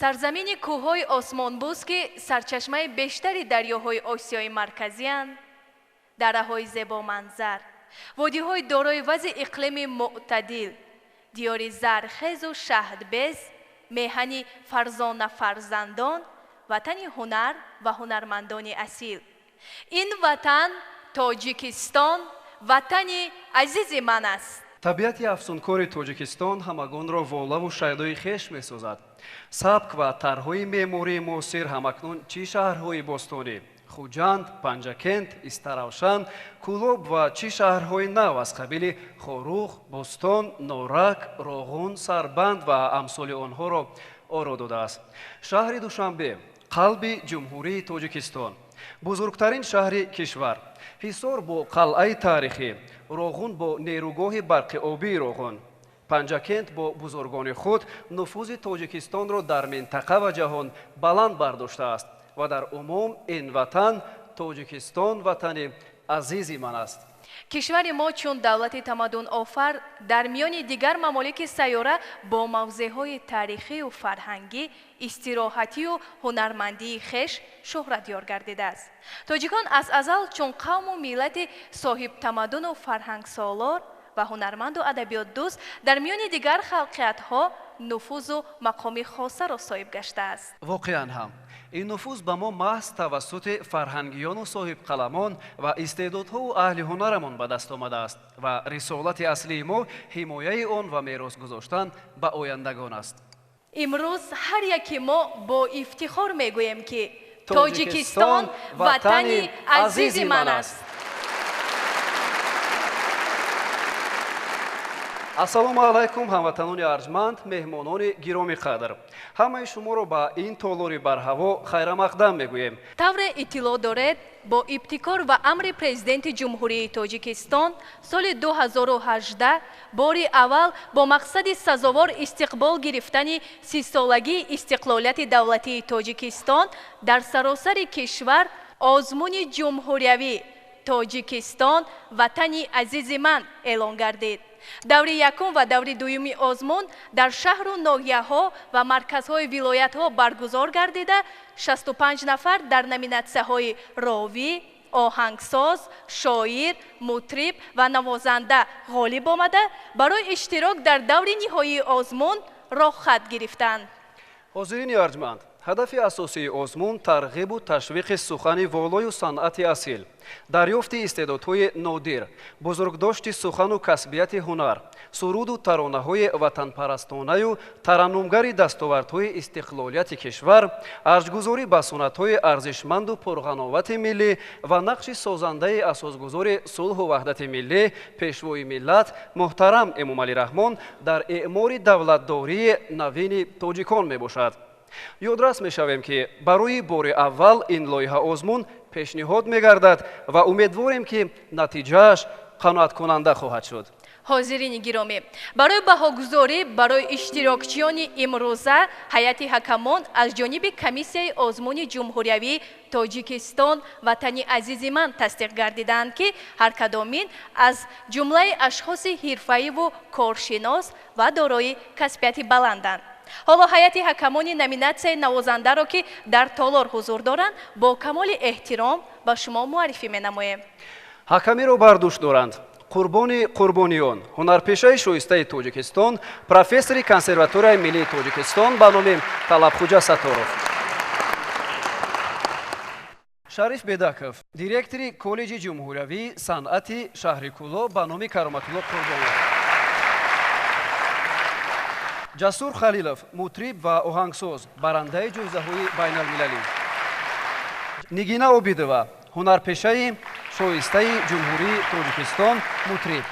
Сарзамини кӯҳҳои осмонбӯз, ки сарчашмаи бештари дарёҳои Осиёи Марказиянд, дараҳои зебоманзар, водиҳои дорои вазъи иқлими мӯътадил, диёри зархезу шаҳдбез, меҳани фарзона фарзандон, ватани ҳунар ва ҳунармандони асил. Ин ватан Тоҷикистон, ватани азизи ман аст. Табиати афсункори Тоҷикистон ҳамагонро волаву шайдои хеш месозад. Сабк ва тарҳҳои меъмории муосир ҳамакнун чӣ шаҳрҳои бостонӣ Хуҷанд, Панҷакент, Истаравшан, Кӯлоб ва чӣ шаҳрҳои нав аз қабили Хоруғ, Бостон, Норак, Роғун, Сарбанд ва амсоли онҳоро оро додааст. Шаҳри Душанбе, қалби Ҷумҳурии Тоҷикистон, бузургтарин шаҳри кишвар, Ҳисор бо қалъаи таърихӣ, Роғун бо нерӯгоҳи барқи обии Роғун, Панҷакент бо бузургони худ нуфузи Тоҷикистонро дар минтақа ва ҷаҳон баланд бардоштааст ва дар умум ин ватан Тоҷикистон ватани азизи ман аст. Кишвари мо чун давлати тамаддунофар дар миёни дигар мамолики сайёра бо мавзеъҳои таърихию фарҳангӣ, истироҳатию ҳунармандии хеш шӯҳратёр гардидааст. Тоҷикон аз азал чун қавму миллати соҳибтамаддуну фарҳангсолор ва ҳунарманду адабиётдӯст дар миёни дигар халқиятҳо нуфузу мақоми хосаро соҳиб гаштааст. Воқеан ҳам ин нуфуз ба мо маҳз тавассути фарҳангиёну соҳибқаламон ва истеъдодҳову аҳли ҳунарамон ба даст омадааст ва рисолати аслии мо ҳимояи он ва мерос гузоштан ба ояндагон аст. Имрӯз ҳар яки мо бо ифтихор мегӯем, ки Тоҷикистон ватани азизи ман аст. Ассалому алайкум, ҳамватанони арҷманд, меҳмонони гиромӣ қадр. Ҳамаи шуморо ба ин толори барҳаво хайрамақдам мегӯем. Тавре иттилоъ доред, бо ибтикор ва амри Президенти Ҷумҳурии Тоҷикистон соли 2018 бори аввал бо мақсади сазовор истиқбол гирифтани 30-солагии истиқлолияти давлатии Тоҷикистон дар саросари кишвар озмуни ҷумҳуриявӣ Тоҷикистон ватани азизи ман эълон гардид. Даври якум ва даври дуюми озмун дар шаҳру ноҳияҳо ва марказҳои вилоятҳо баргузор гардида, 65 нафар дар номинатсияҳои ровӣ, оҳангсоз, шоир, мутриб ва навозанда ғолиб омада, барои иштирок дар даври ниҳоии озмун роҳхат гирифтанд. Ҳозирини арҷманд, ҳадафи асосии озмун тарғибу ташвиқи сухани волою санъати асил, дарёфти истеъдодҳои нодир, бузургдошти сухану касбияти ҳунар, суруду таронаҳои ватанпарастонаю тараннумгари дастовардҳои истиқлолияти кишвар, арҷгузорӣ ба суннатҳои арзишманду пурғановати миллӣ ва нақши созандаи асосгузори сулҳу ваҳдати миллӣ, пешвои миллат муҳтарам Эмомалӣ Раҳмон дар эъмори давлатдории навини тоҷикон мебошад. Ёдрас мешавем, ки барои бори аввал ин лоиҳа озмун пешниҳод мегардад ва умедворем, ки натиҷааш қаноаткунанда хоҳад шуд. Ҳозирини гиромӣ, барои баҳогузорӣ барои иштирокчиёни имрӯза ҳайати ҳакамон аз ҷониби комиссияи озмуни ҷумҳуриявии Тоҷикистон ватани азизи ман тасдиқ гардиданд, ки ҳар кадомин аз ҷумлаи ашхоси ҳирфаиву коршинос ва дорои касбияти баланданд. Ҳоло ҳайати ҳакамони номинатсияи навозандаро, ки дар толор ҳузур доранд, бо камоли эҳтиром ба шумо муаррифӣ менамоем. Ҳакамиро бар дӯш доранд Қурбони Қурбониён, ҳунарпешаи шоистаи Тоҷикистон, профессори консерваторияи миллии Тоҷикистон ба номи Талабхуҷа Сатторов, Шариф Бедаков, директори коллеҷи ҷумҳуриявии санъати шаҳри Кӯлоб ба номи Кароматулло Қурбонов, Ҷасур Халилов, мутриб ва оҳангсоз, барандаи ҷоизаҳои байналмилалӣ, Нигина Обидова, ҳунарпешаи шоистаи Ҷумҳурии Тоҷикистон, мутриб,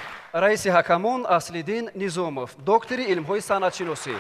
раиси ҳакамон Аслиддин Низомов, доктори илмҳои санъатшиносӣ.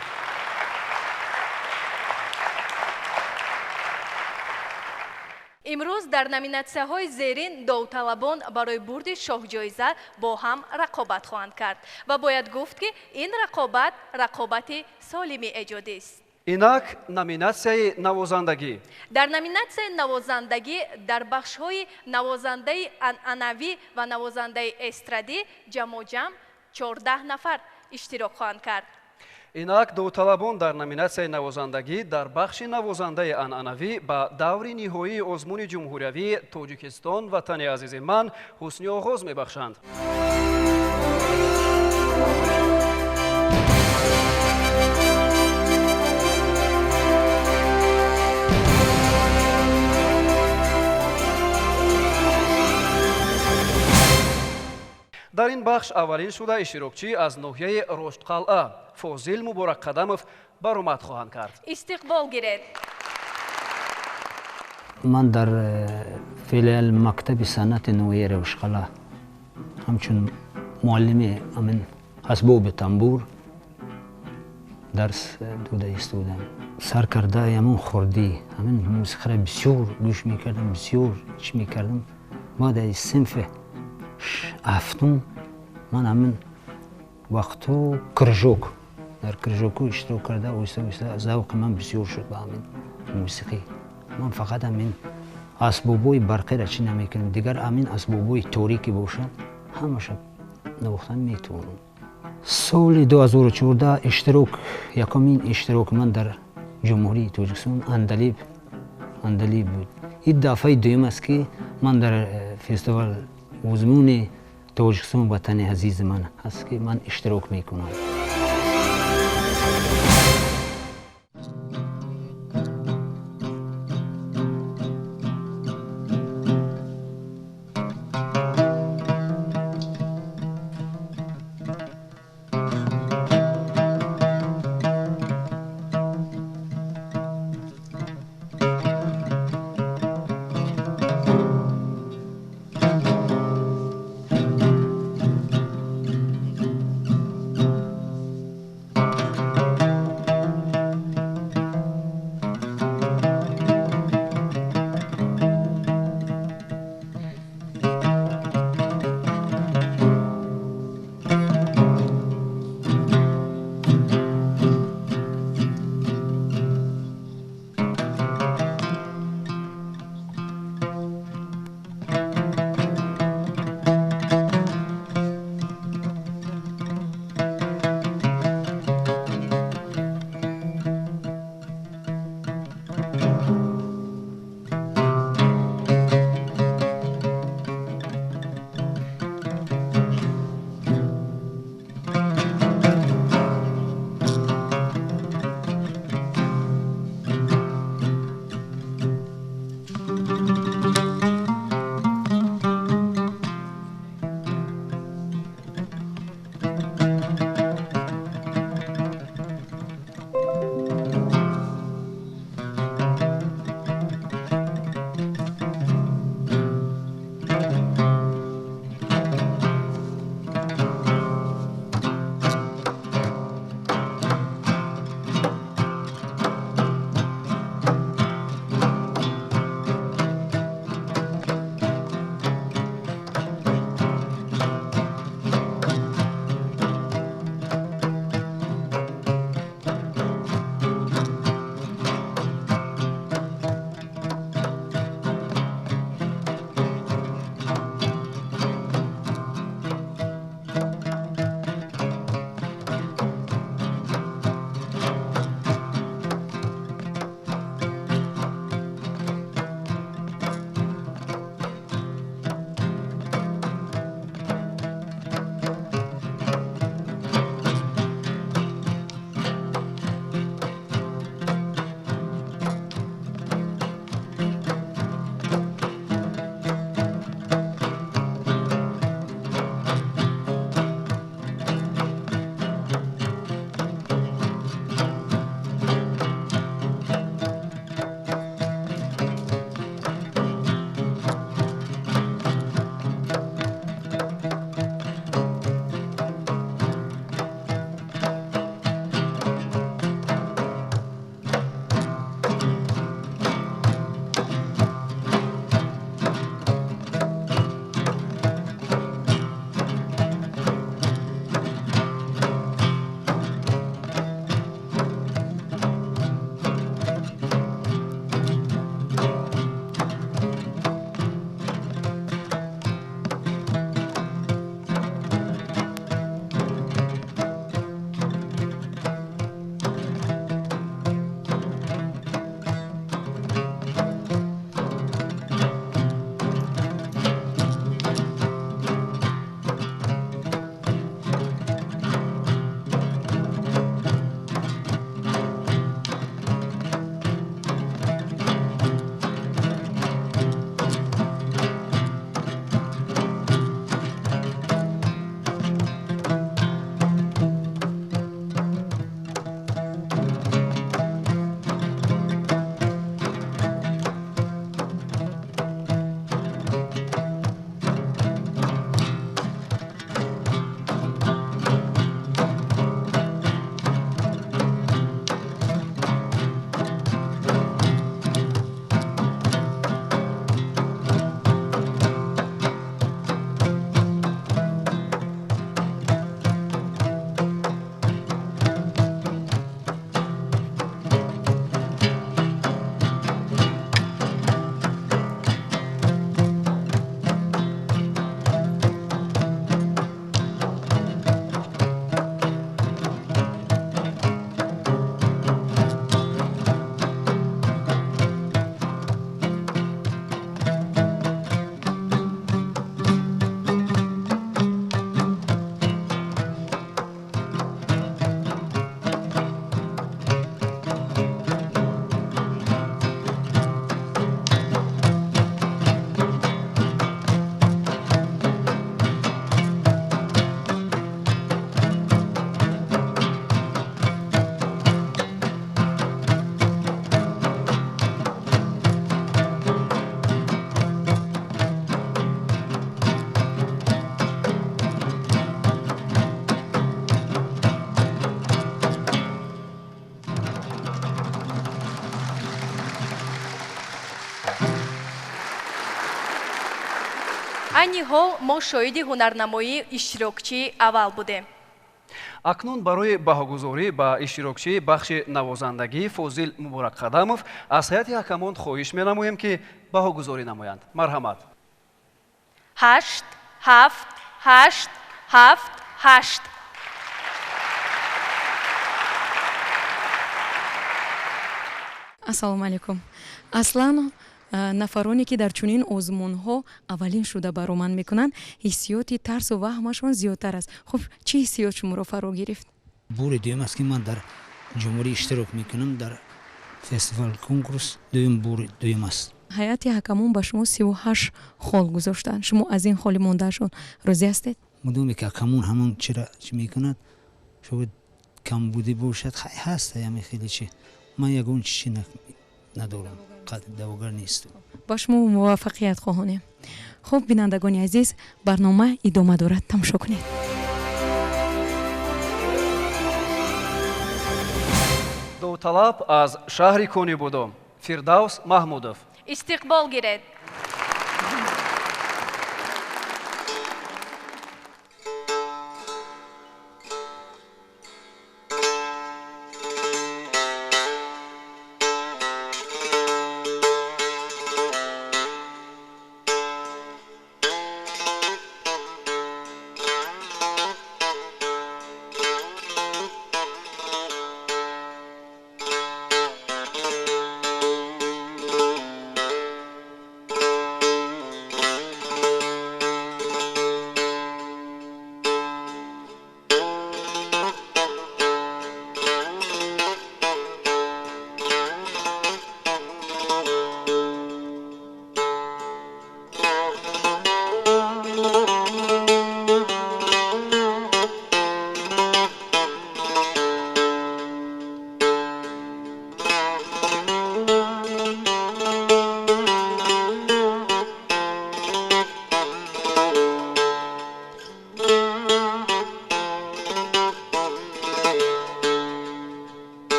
Имрӯз дар номинатсияҳои зерин довталабон барои бурди шоҳҷоиза бо ҳам рақобат хоҳанд кард ва бояд гуфт, ки ин рақобат рақобати солими эҷодист. Инак номинатсияи навозандагӣ. Дар номинатсияи навозандагӣ дар бахшҳои навозандаи анъанавӣ ва навозандаи эстрадӣ ҷамъоҷамъ 14 нафар иштирок хоҳанд кард. Инак довталабон дар номинатсияи навозандагӣ дар бахши навозандаи анъанавӣ ба даври ниҳоии озмуни ҷумҳуриявии Тоҷикистон ватани азизи ман ҳусни оғоз мебахшанд. Дар ин бахш аввалин шуда иштирокчӣ аз ноҳияи Роштқалъа Фозил Муборакқадамов баромад хоҳанд кард. Истиқбол гиред. Ман дар филиали мактаби санъати ноҳияи Равшқалъа ҳамчун муаллими амин асбоби тамбур дарс дода истодам. Сар кардаи ҳамон хурдӣ ҳамин мусиқиро бисёр гӯш мекардам, бисёр чӣ мекардам. Баъд аз синфи ҳафтум ман ҳамин вақтҳо кружок дар кружокҳо иштирок карда, оҳиста оҳиста завқи ман бисёр шуд ба ҳамин мусиқӣ. Ман фақат ҳамин асбобҳои барқиро чӣ намекунам, дигар ҳамин асбобҳои торӣ ки бошад ҳамаша навохтан метавонам. Соли 2014 иштирок, якумин иштироки ман дар Ҷумҳурии Тоҷикистон Андалиб буд. Ин дафъаи дуюм аст, ки ман дар фестивал озмуни Тоҷикистон ватани азизи ман ҳаст, ки ман иштирок мекунам. Айни ҳол мо шоҳиди ҳунарнамоии иштирокчии аввал будем. Акнун барои баҳогузорӣ ба иштирокчии бахши навозандагӣ Фозил Муборакқадамов аз ҳайати ҳакамон хоҳиш менамоем, ки баҳогузорӣ намоянд. Марҳамат. 8 7 8 7 8. Ассалому алайкум. Аслан нафароне ки дар чунин озмунҳо аввалин шуда бароманд мекунанд, ҳиссиёти тарсу ваҳмашон зиёдтар аст. Хуб, чӣ ҳиссиёт шуморо фаро гирифт? Бори дуюм аст, ки ман дар ҷумҳурӣ иштирок мекунам, дар фестивал конкурс дуюм бори дуюм аст. Ҳайати ҳакамон ба шумо 38 хол гузоштанд. Шумо аз ин холи мондаашон розӣ ҳастед? Мудоме ки ҳакамон ҳамон чира чӣ мекунад, шояд камбудӣ бошад, хай ҳаст ҳами хеле чи. Ман ягон чизи надорам, давогар нестам. Ба шумо муваффақият хоҳонем. Хуб, бинандагони азиз, барнома идома дорад, тамошо кунед. Довталаб аз шаҳри Конибудом Фирдавс Маҳмудов. Истиқбол гиред.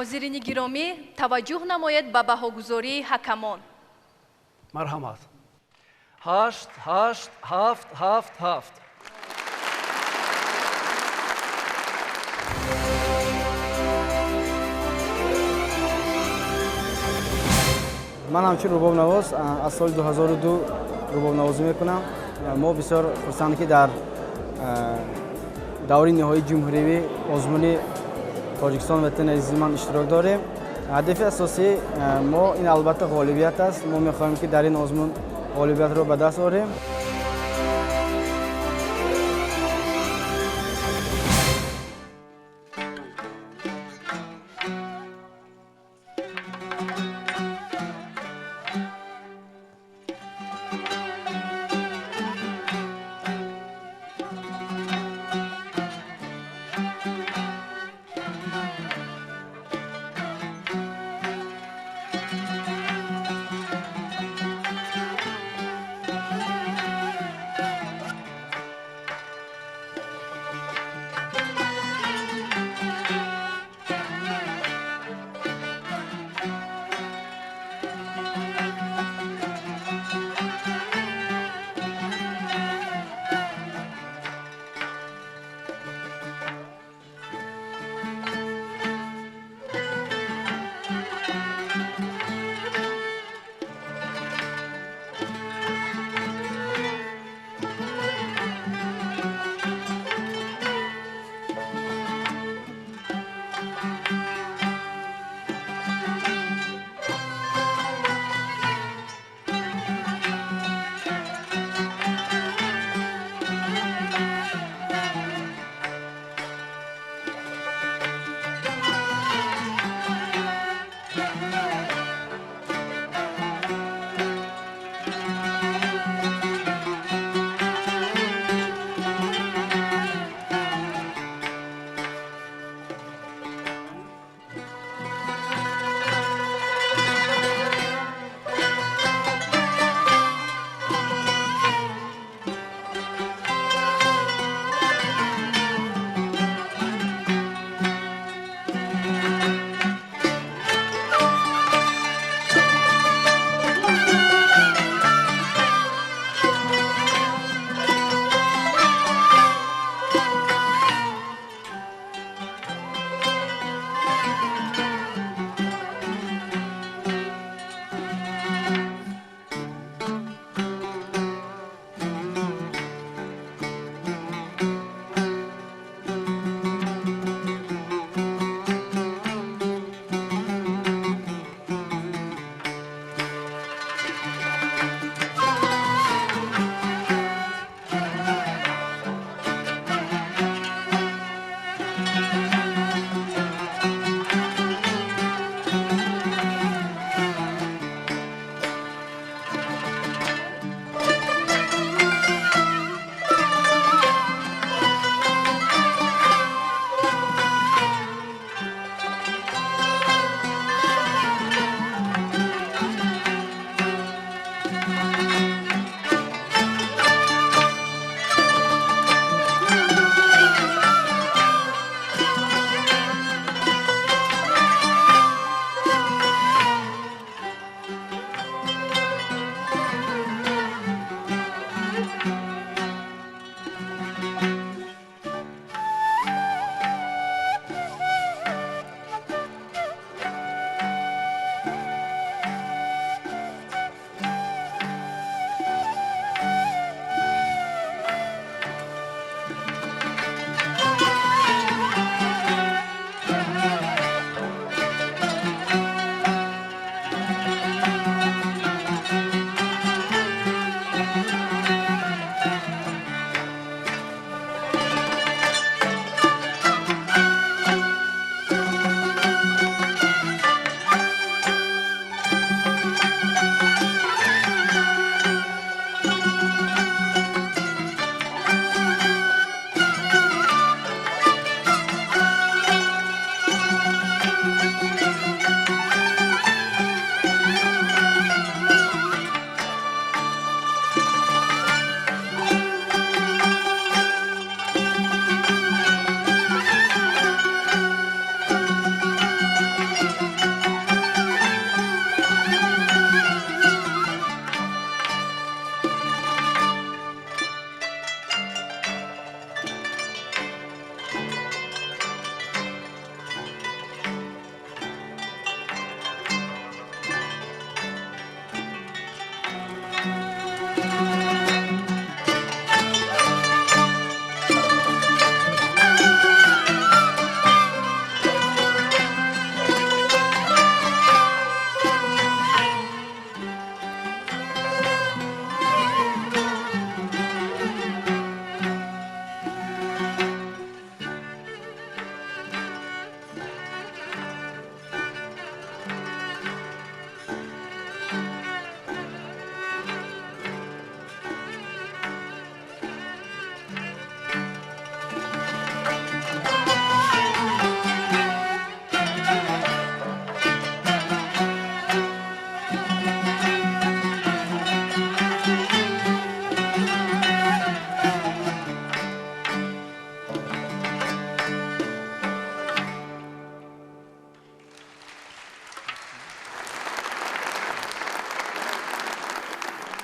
Ҳозирини гиромӣ, таваҷҷӯҳ намоед ба баҳогузории ҳакамон. Марҳамат. 8, 8, 7, 7, 7. Ман ҳамчун рубобнавоз аз соли 2002 рубобнавозӣ мекунам. Мо бисёр хурсанд, ки дар даври ниҳоии ҷумҳуривӣ озмуни Тоҷикистон ватани азизи ман иштирок дорем. Ҳадафи асосии мо ин албатта ғолибият аст. Мо мехоҳем, ки дар ин озмун ғолибиятро ба даст орем.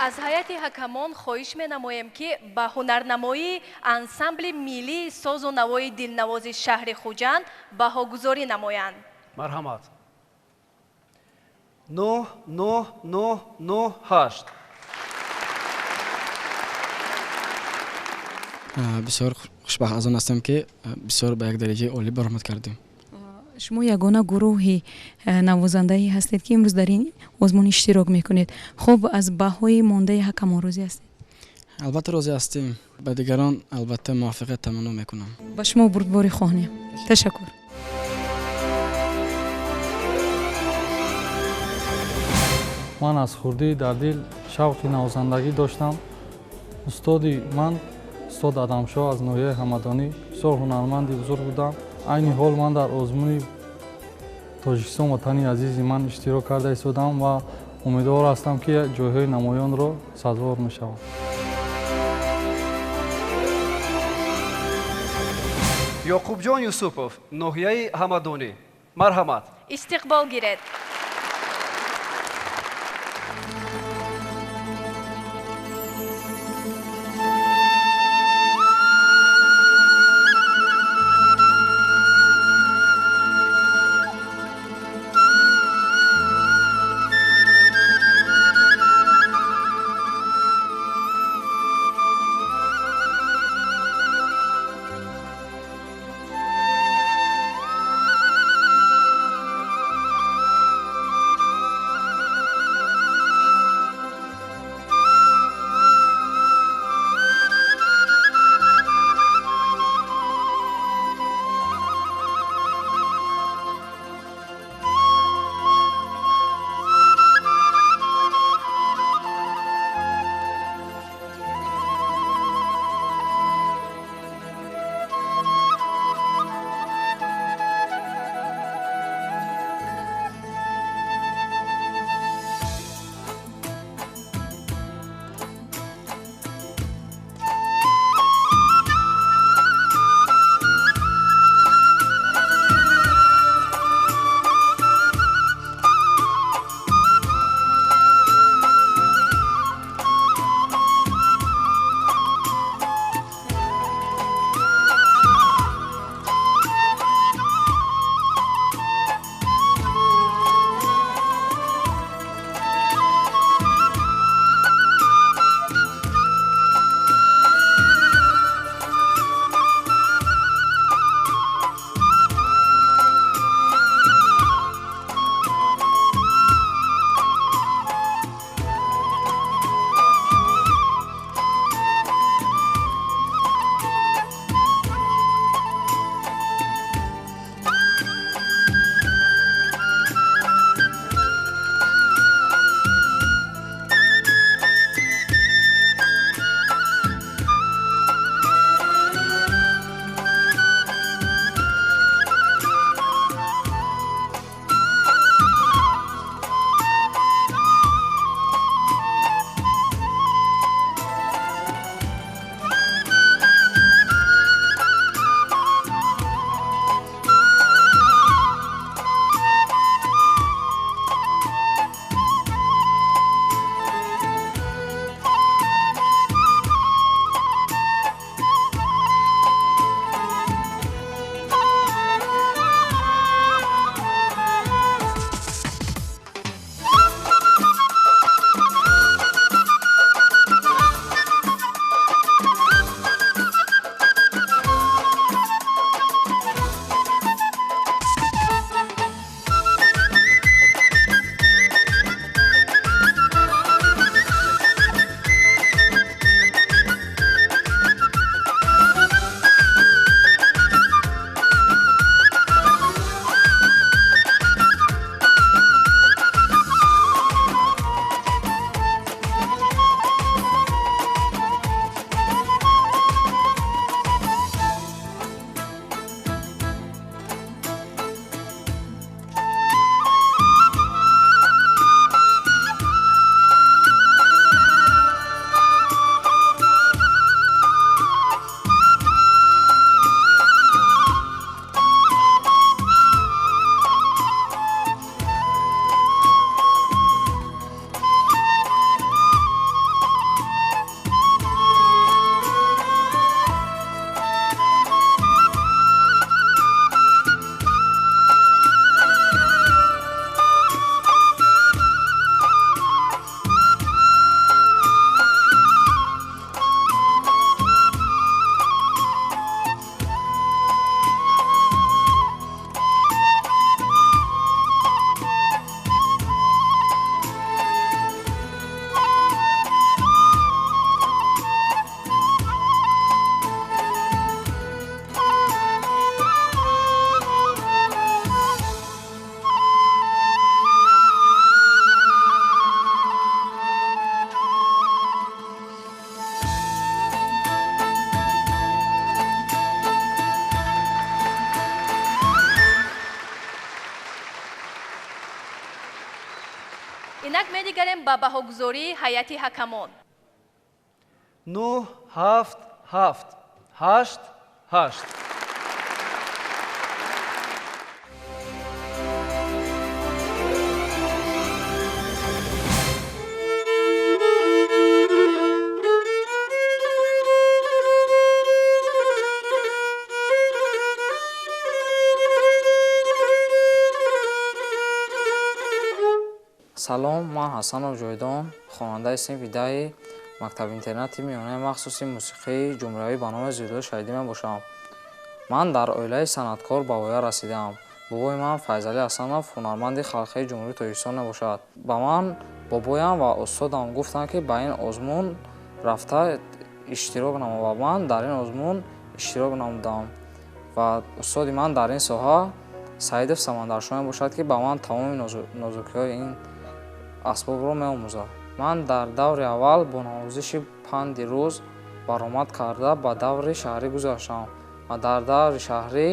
Аз ҳайати ҳакамон хоҳиш менамоем, ки ба ҳунарнамоии ансамбли миллии созу навои дилнавози шаҳри Хуҷанд баҳогузорӣ намоянд. Марҳамат. 9 9 9 9 8. Бисёр хушбахт аз он ҳастам, ки бисёр ба як дараҷаи олӣ баромад кардем. Шумо ягона гурӯҳи навозандае ҳастед, ки имрӯз дар ин озмун иштирок мекунед. Хуб, аз баҳои мондаи ҳакамон розӣ ҳастед? Албатта, розӣ ҳастем. Ба дигарон, албатта, муваффақият таманно мекунам. Ба шумо бурдборӣ хоҳем. Ташаккур. Ман аз хурдӣ дар дил шавқи навозандагӣ доштам. Устоди ман, устод Адамшоҳ аз ноҳияи Ҳамадонӣ, бисёр ҳунарманди бузург буданд. Айни ҳол ман дар озмуни Тоҷикистон Ватани азизи ман иштирок карда истодам ва умедвор ҳастам, ки ҷойҳои намоёнро сазовор мешавам. Ёқубҷон Юсупов, ноҳияи Ҳамадонӣ. Марҳамат. Истиқбол гиред. Мегузарем ба баҳогузории ҳайати ҳакамон. 9, 7, 7, 8, 8. Салом, ман Ҳасанов Ҷовидон, хонандаи синфи 10 мактаби-интернати миёнаи махсуси мусиқии ҷумҳуриявӣ ба номи Зиёдулло Шаҳидӣ мебошам. Ман дар оилаи санъаткор ба воя расидаам. Бобои ман Файзалӣ Ҳасанов ҳунарманди халқии Ҷумҳурии Тоҷикистон мебошад. Ба ман бобоям ва устодам гуфтанд, ки ба ин озмун рафта иштирок намо ва ман дар ин озмун иштирок намудам. Ва устоди ман дар ин соҳа Саидов Самандаршоҳ мебошад, ки ба ман тамоми нозукиҳои ин асбобро меомӯзад. Ман дар даври аввал бо навозиши панди рӯз баромад карда ба даври шаҳрӣ гузаштам ва дар даври шаҳрӣ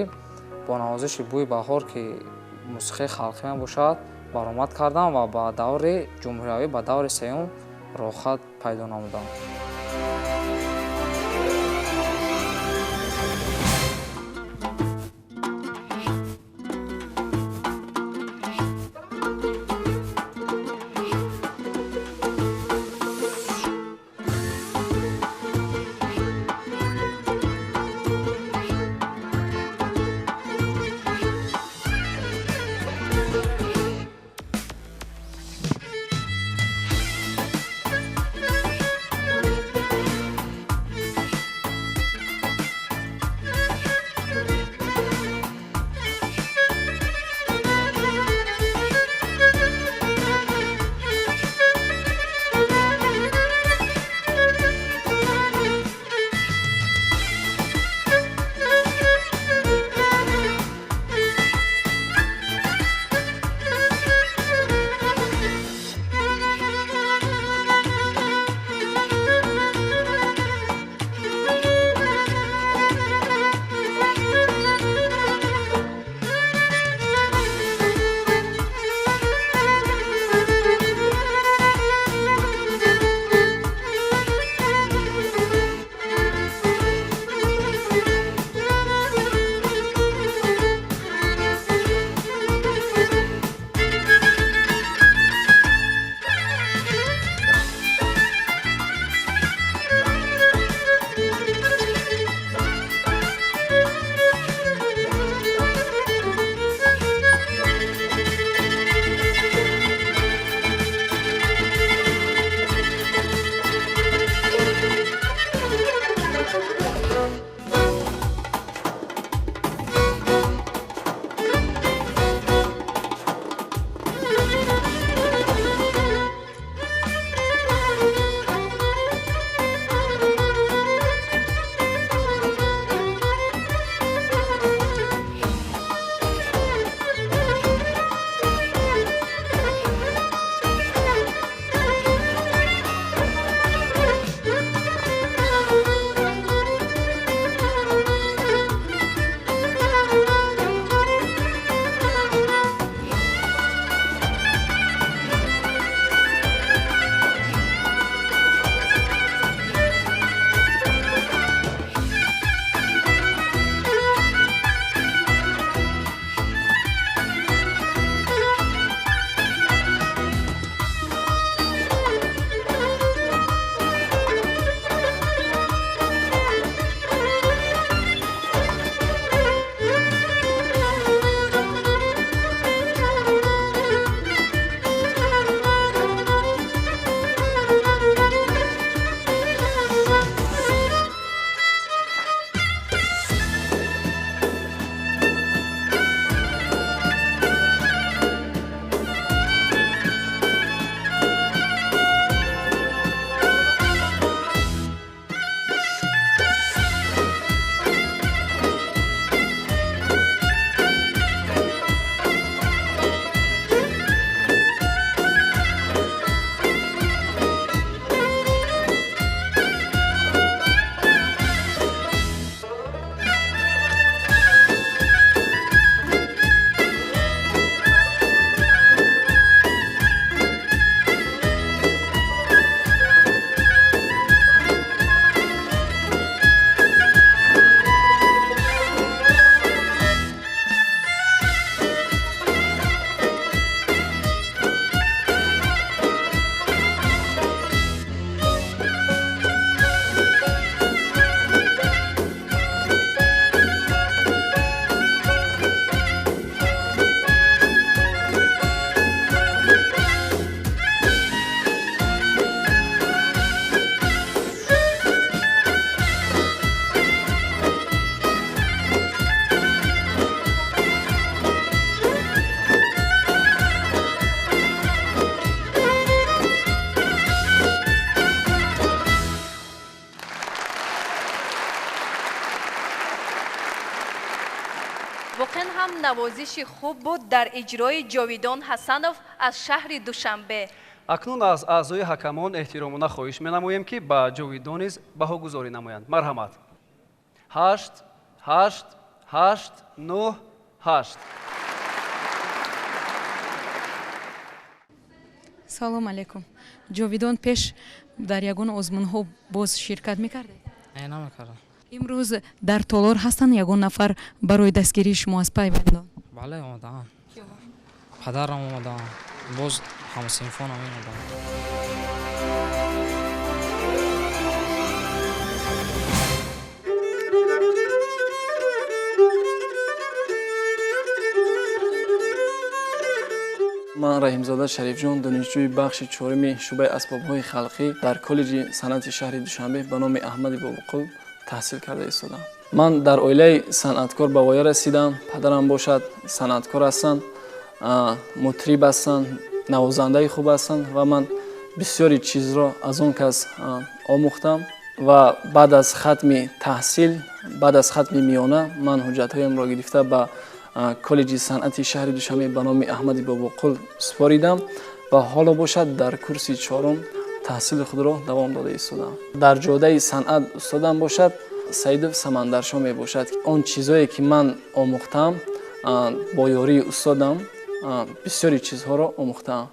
бо навозиши бӯи баҳор, ки мусиқии халқӣ мебошад, баромад кардам ва ба даври ҷумҳуриявӣ, ба даври сеюм роҳхат пайдо намудам. Воқеан ҳам навозиши хуб буд дар иҷрои Ҷовидон Ҳасанов аз шаҳри Душанбе. Акнун аз аъзои ҳакамон эҳтиромона хоҳиш менамоем, ки ба Ҷовидон низ баҳогузорӣ намоянд. Марҳамат. 8, 8, 8, 9, 8. Салом алейкум. Ҷовидон, пеш дар ягон озмунҳо боз ширкат мекардед? Не, намекардам. Имрӯз дар толор ҳастанд ягон нафар барои дастгирии шумо аз пайвандон? Бале, омадаам. Падарам омадаам, боз ҳамсинфонам омадаам. Ман Раҳимзода Шарифҷон, донишҷӯи бахши чоруми шӯъбаи асбобҳои халқӣ дар коллеҷи санъати шаҳри Душанбе ба номи Аҳмади Бобоқул таҳсил карда истодам. Ман дар оилаи санъаткор ба воя расидам. Падарам бошад санъаткор ҳастанд, мутриб ҳастанд, навозандаи хуб ҳастанд ва ман бисёри чизро аз он кас омӯхтам ва баъд аз хатми таҳсил, баъд аз хатми миёна ман ҳуҷҷатҳоямро гирифта ба коллеҷи санъати шаҳри Душанбе ба номи Аҳмади Бобоқул супоридам ва ҳоло бошад дар курси чорум таҳсили худро давом дода истодам. Дар ҷодаи санъат устодам бошад Саидов Самандаршо мебошад. Он чизое ки ман омӯхтам бо ёрии устодам бисёри чизҳоро омӯхтаам.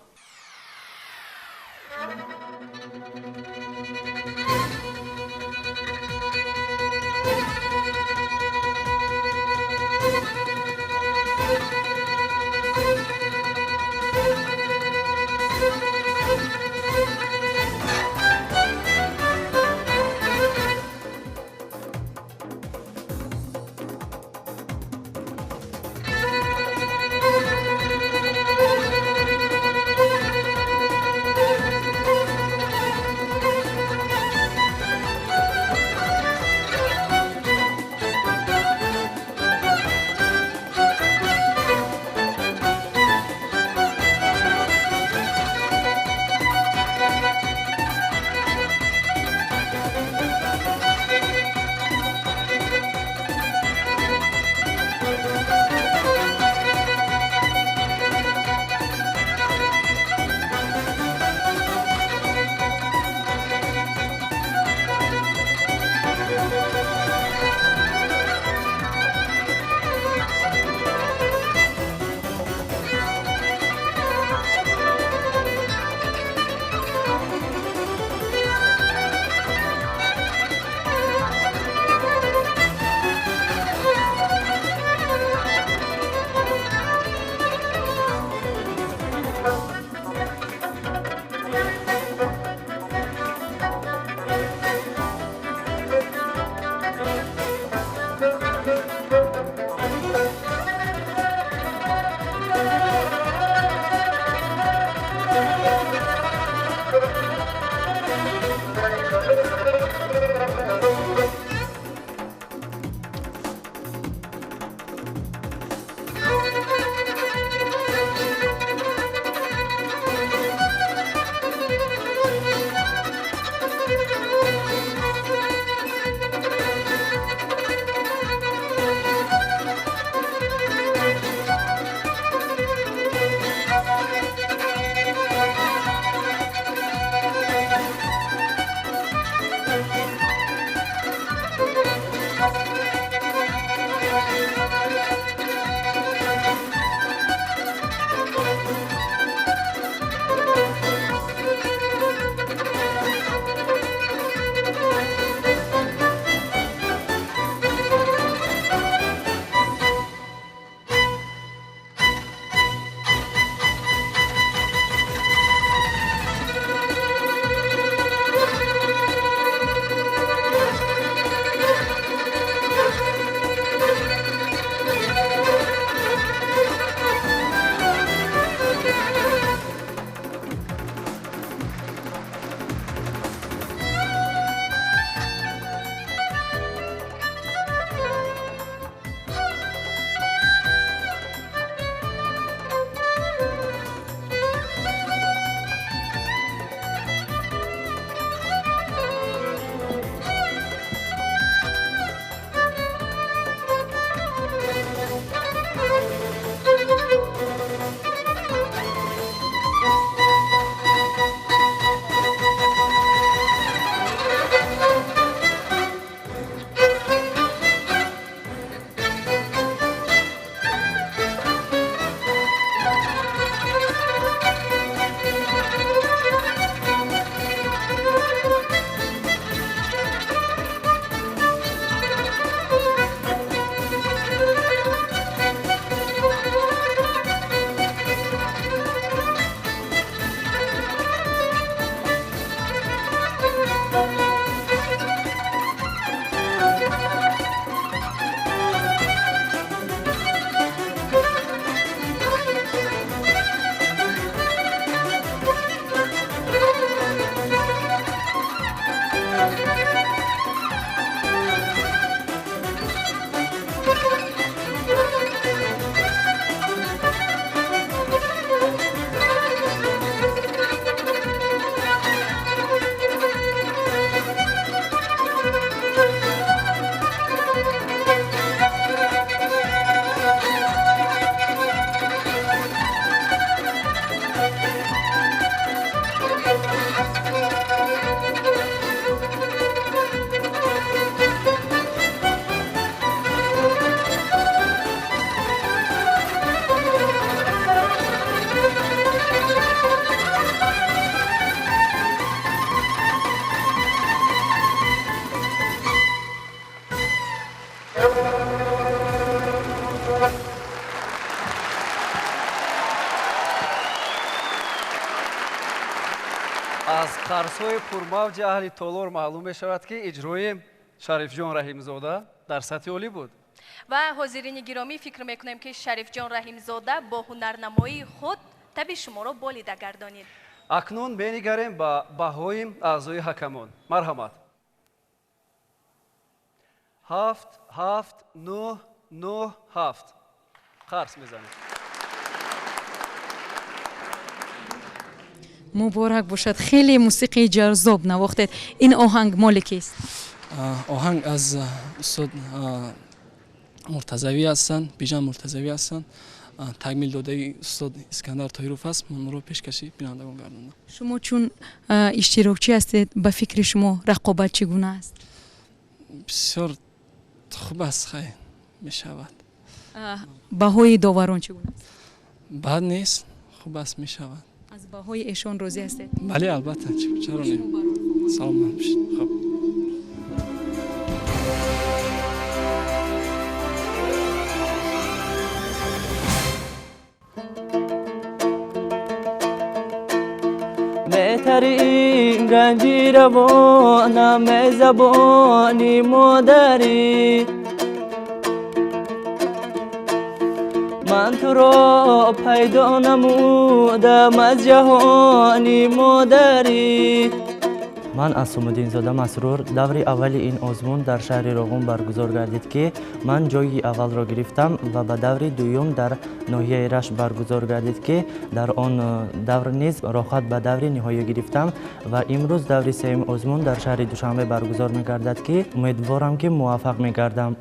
Эҳсосҳои пурмавҷи аҳли толор маълум мешавад, ки иҷрои Шарифҷон Раҳимзода дар сатҳи олӣ буд. Ва ҳозирини гиромӣ, фикр мекунем, ки Шарифҷон Раҳимзода бо ҳунарнамоии худ таби шуморо болида гардонид. Акнун менигарем ба баҳои аъзои ҳакамон. Марҳамат. 7, 7, 9, 9, 7. Қарс мезанем. Муборак бошад, хеле мусиқии ҷаззоб навохтед. Ин оҳанг моли кист? Оҳанг аз устод Муртазавӣ ҳастанд, Бижан Муртазавӣ ҳастанд. Такмил додаи устод Искандар Тоҳиров аст. Ман онро пешкаши бинандагон гардондам. Шумо чун иштирокчӣ ҳастед, ба фикри шумо рақобат чӣ гуна аст? Бисёр хуб аст, хайр мешавад. Баҳои доварон чӣ гуна аст? Бад нест, хуб аст, мешавад. Аз баҳои эшон розӣ ҳастед? Бале, албатта, чаро не. Саломат бошед. Хуб. Беҳтарин ганҷи равонам забони модарӣ, ман туро пайдо намудам аз ҷаҳони модарӣ. Ман Асомуддинзода Масрур. Даври аввали ин озмун дар шаҳри Роғун баргузор гардид, ки ман ҷойи аввалро гирифтам ва ба даври дуюм дар ноҳияи Рашт баргузор гардид, ки дар он давр низ роҳхат ба даври ниҳоӣ гирифтам ва имрӯз даври сеюми озмун дар шаҳри Душанбе баргузор мегардад, ки умедворам, ки муваффақ мегардам.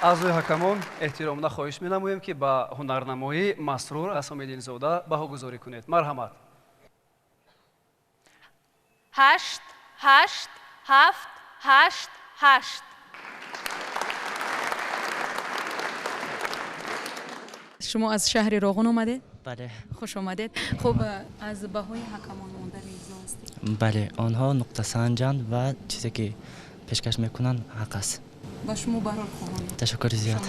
Аъзои ҳакамон, эҳтиромона хоҳиш менамоем, ки ба ҳунарнамоии Масрур Асомиддинзода баҳогузорӣ кунед. Марҳамат. 8, 8, 7, 8, 8. Шумо аз шаҳри Роғун омадед? Бале. Хуш омадед. Хуб, аз баҳои ҳакамон монда ризо ҳастед? Бале, онҳо нуқтасанҷанд ва чизе ки пешкаш мекунанд ҳақ аст. Ба шумо барор хоҳам. Ташаккури зиёд.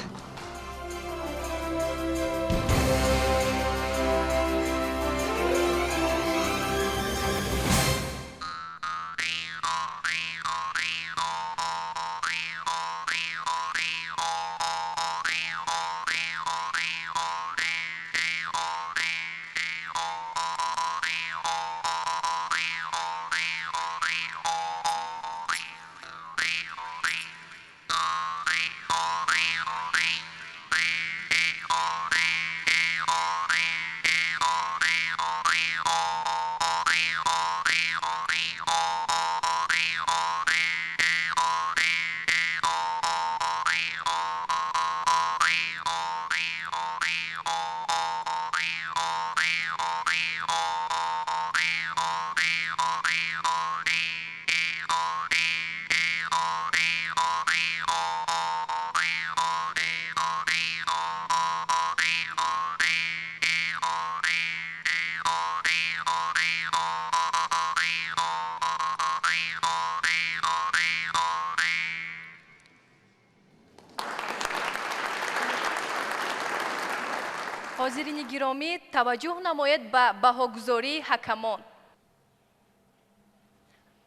Ҳозирини гиромӣ, таваҷҷӯҳ намоед ба баҳогузории ҳакамон.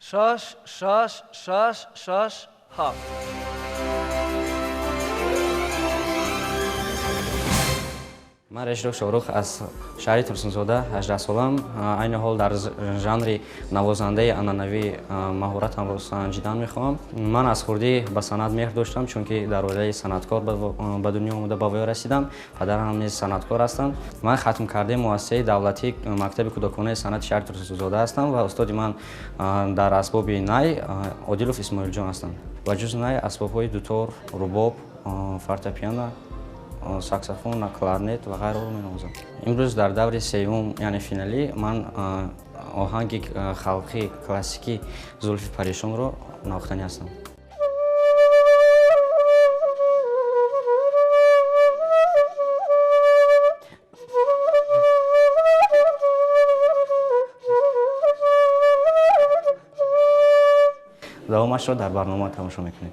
6, 6, 6, 6, 7. Ман Решрух Шоҳрух аз шаҳри Турсунзода, 18 солам. Айни ҳол дар жанри навозандаи анъанавӣ маҳоратамро санҷидан мехоҳам. Ман аз хурдӣ ба санъат меҳр доштам, чунки дар оилаи санъаткор ба дунё омада ба воя расидам. Падарам низ санъаткор ҳастанд. Ман хатмкардаи муассисаи давлатии мактаби кӯдаконаи санъати шаҳри Турсунзода ҳастам ва устоди ман дар асбоби най Одилов Исмоилҷон ҳастанд. Ба ҷуз най асбобҳои дутор, рубоб, фортепиано, саксофон, кларнет ва ғайраро менавозам. Имрӯз дар даври сеюм, яъне финалӣ, ман оҳанги халқӣ классикӣ Зулфи Паришонро навохтанӣ ҳастам. Давомашро дар барнома тамошо мекунед.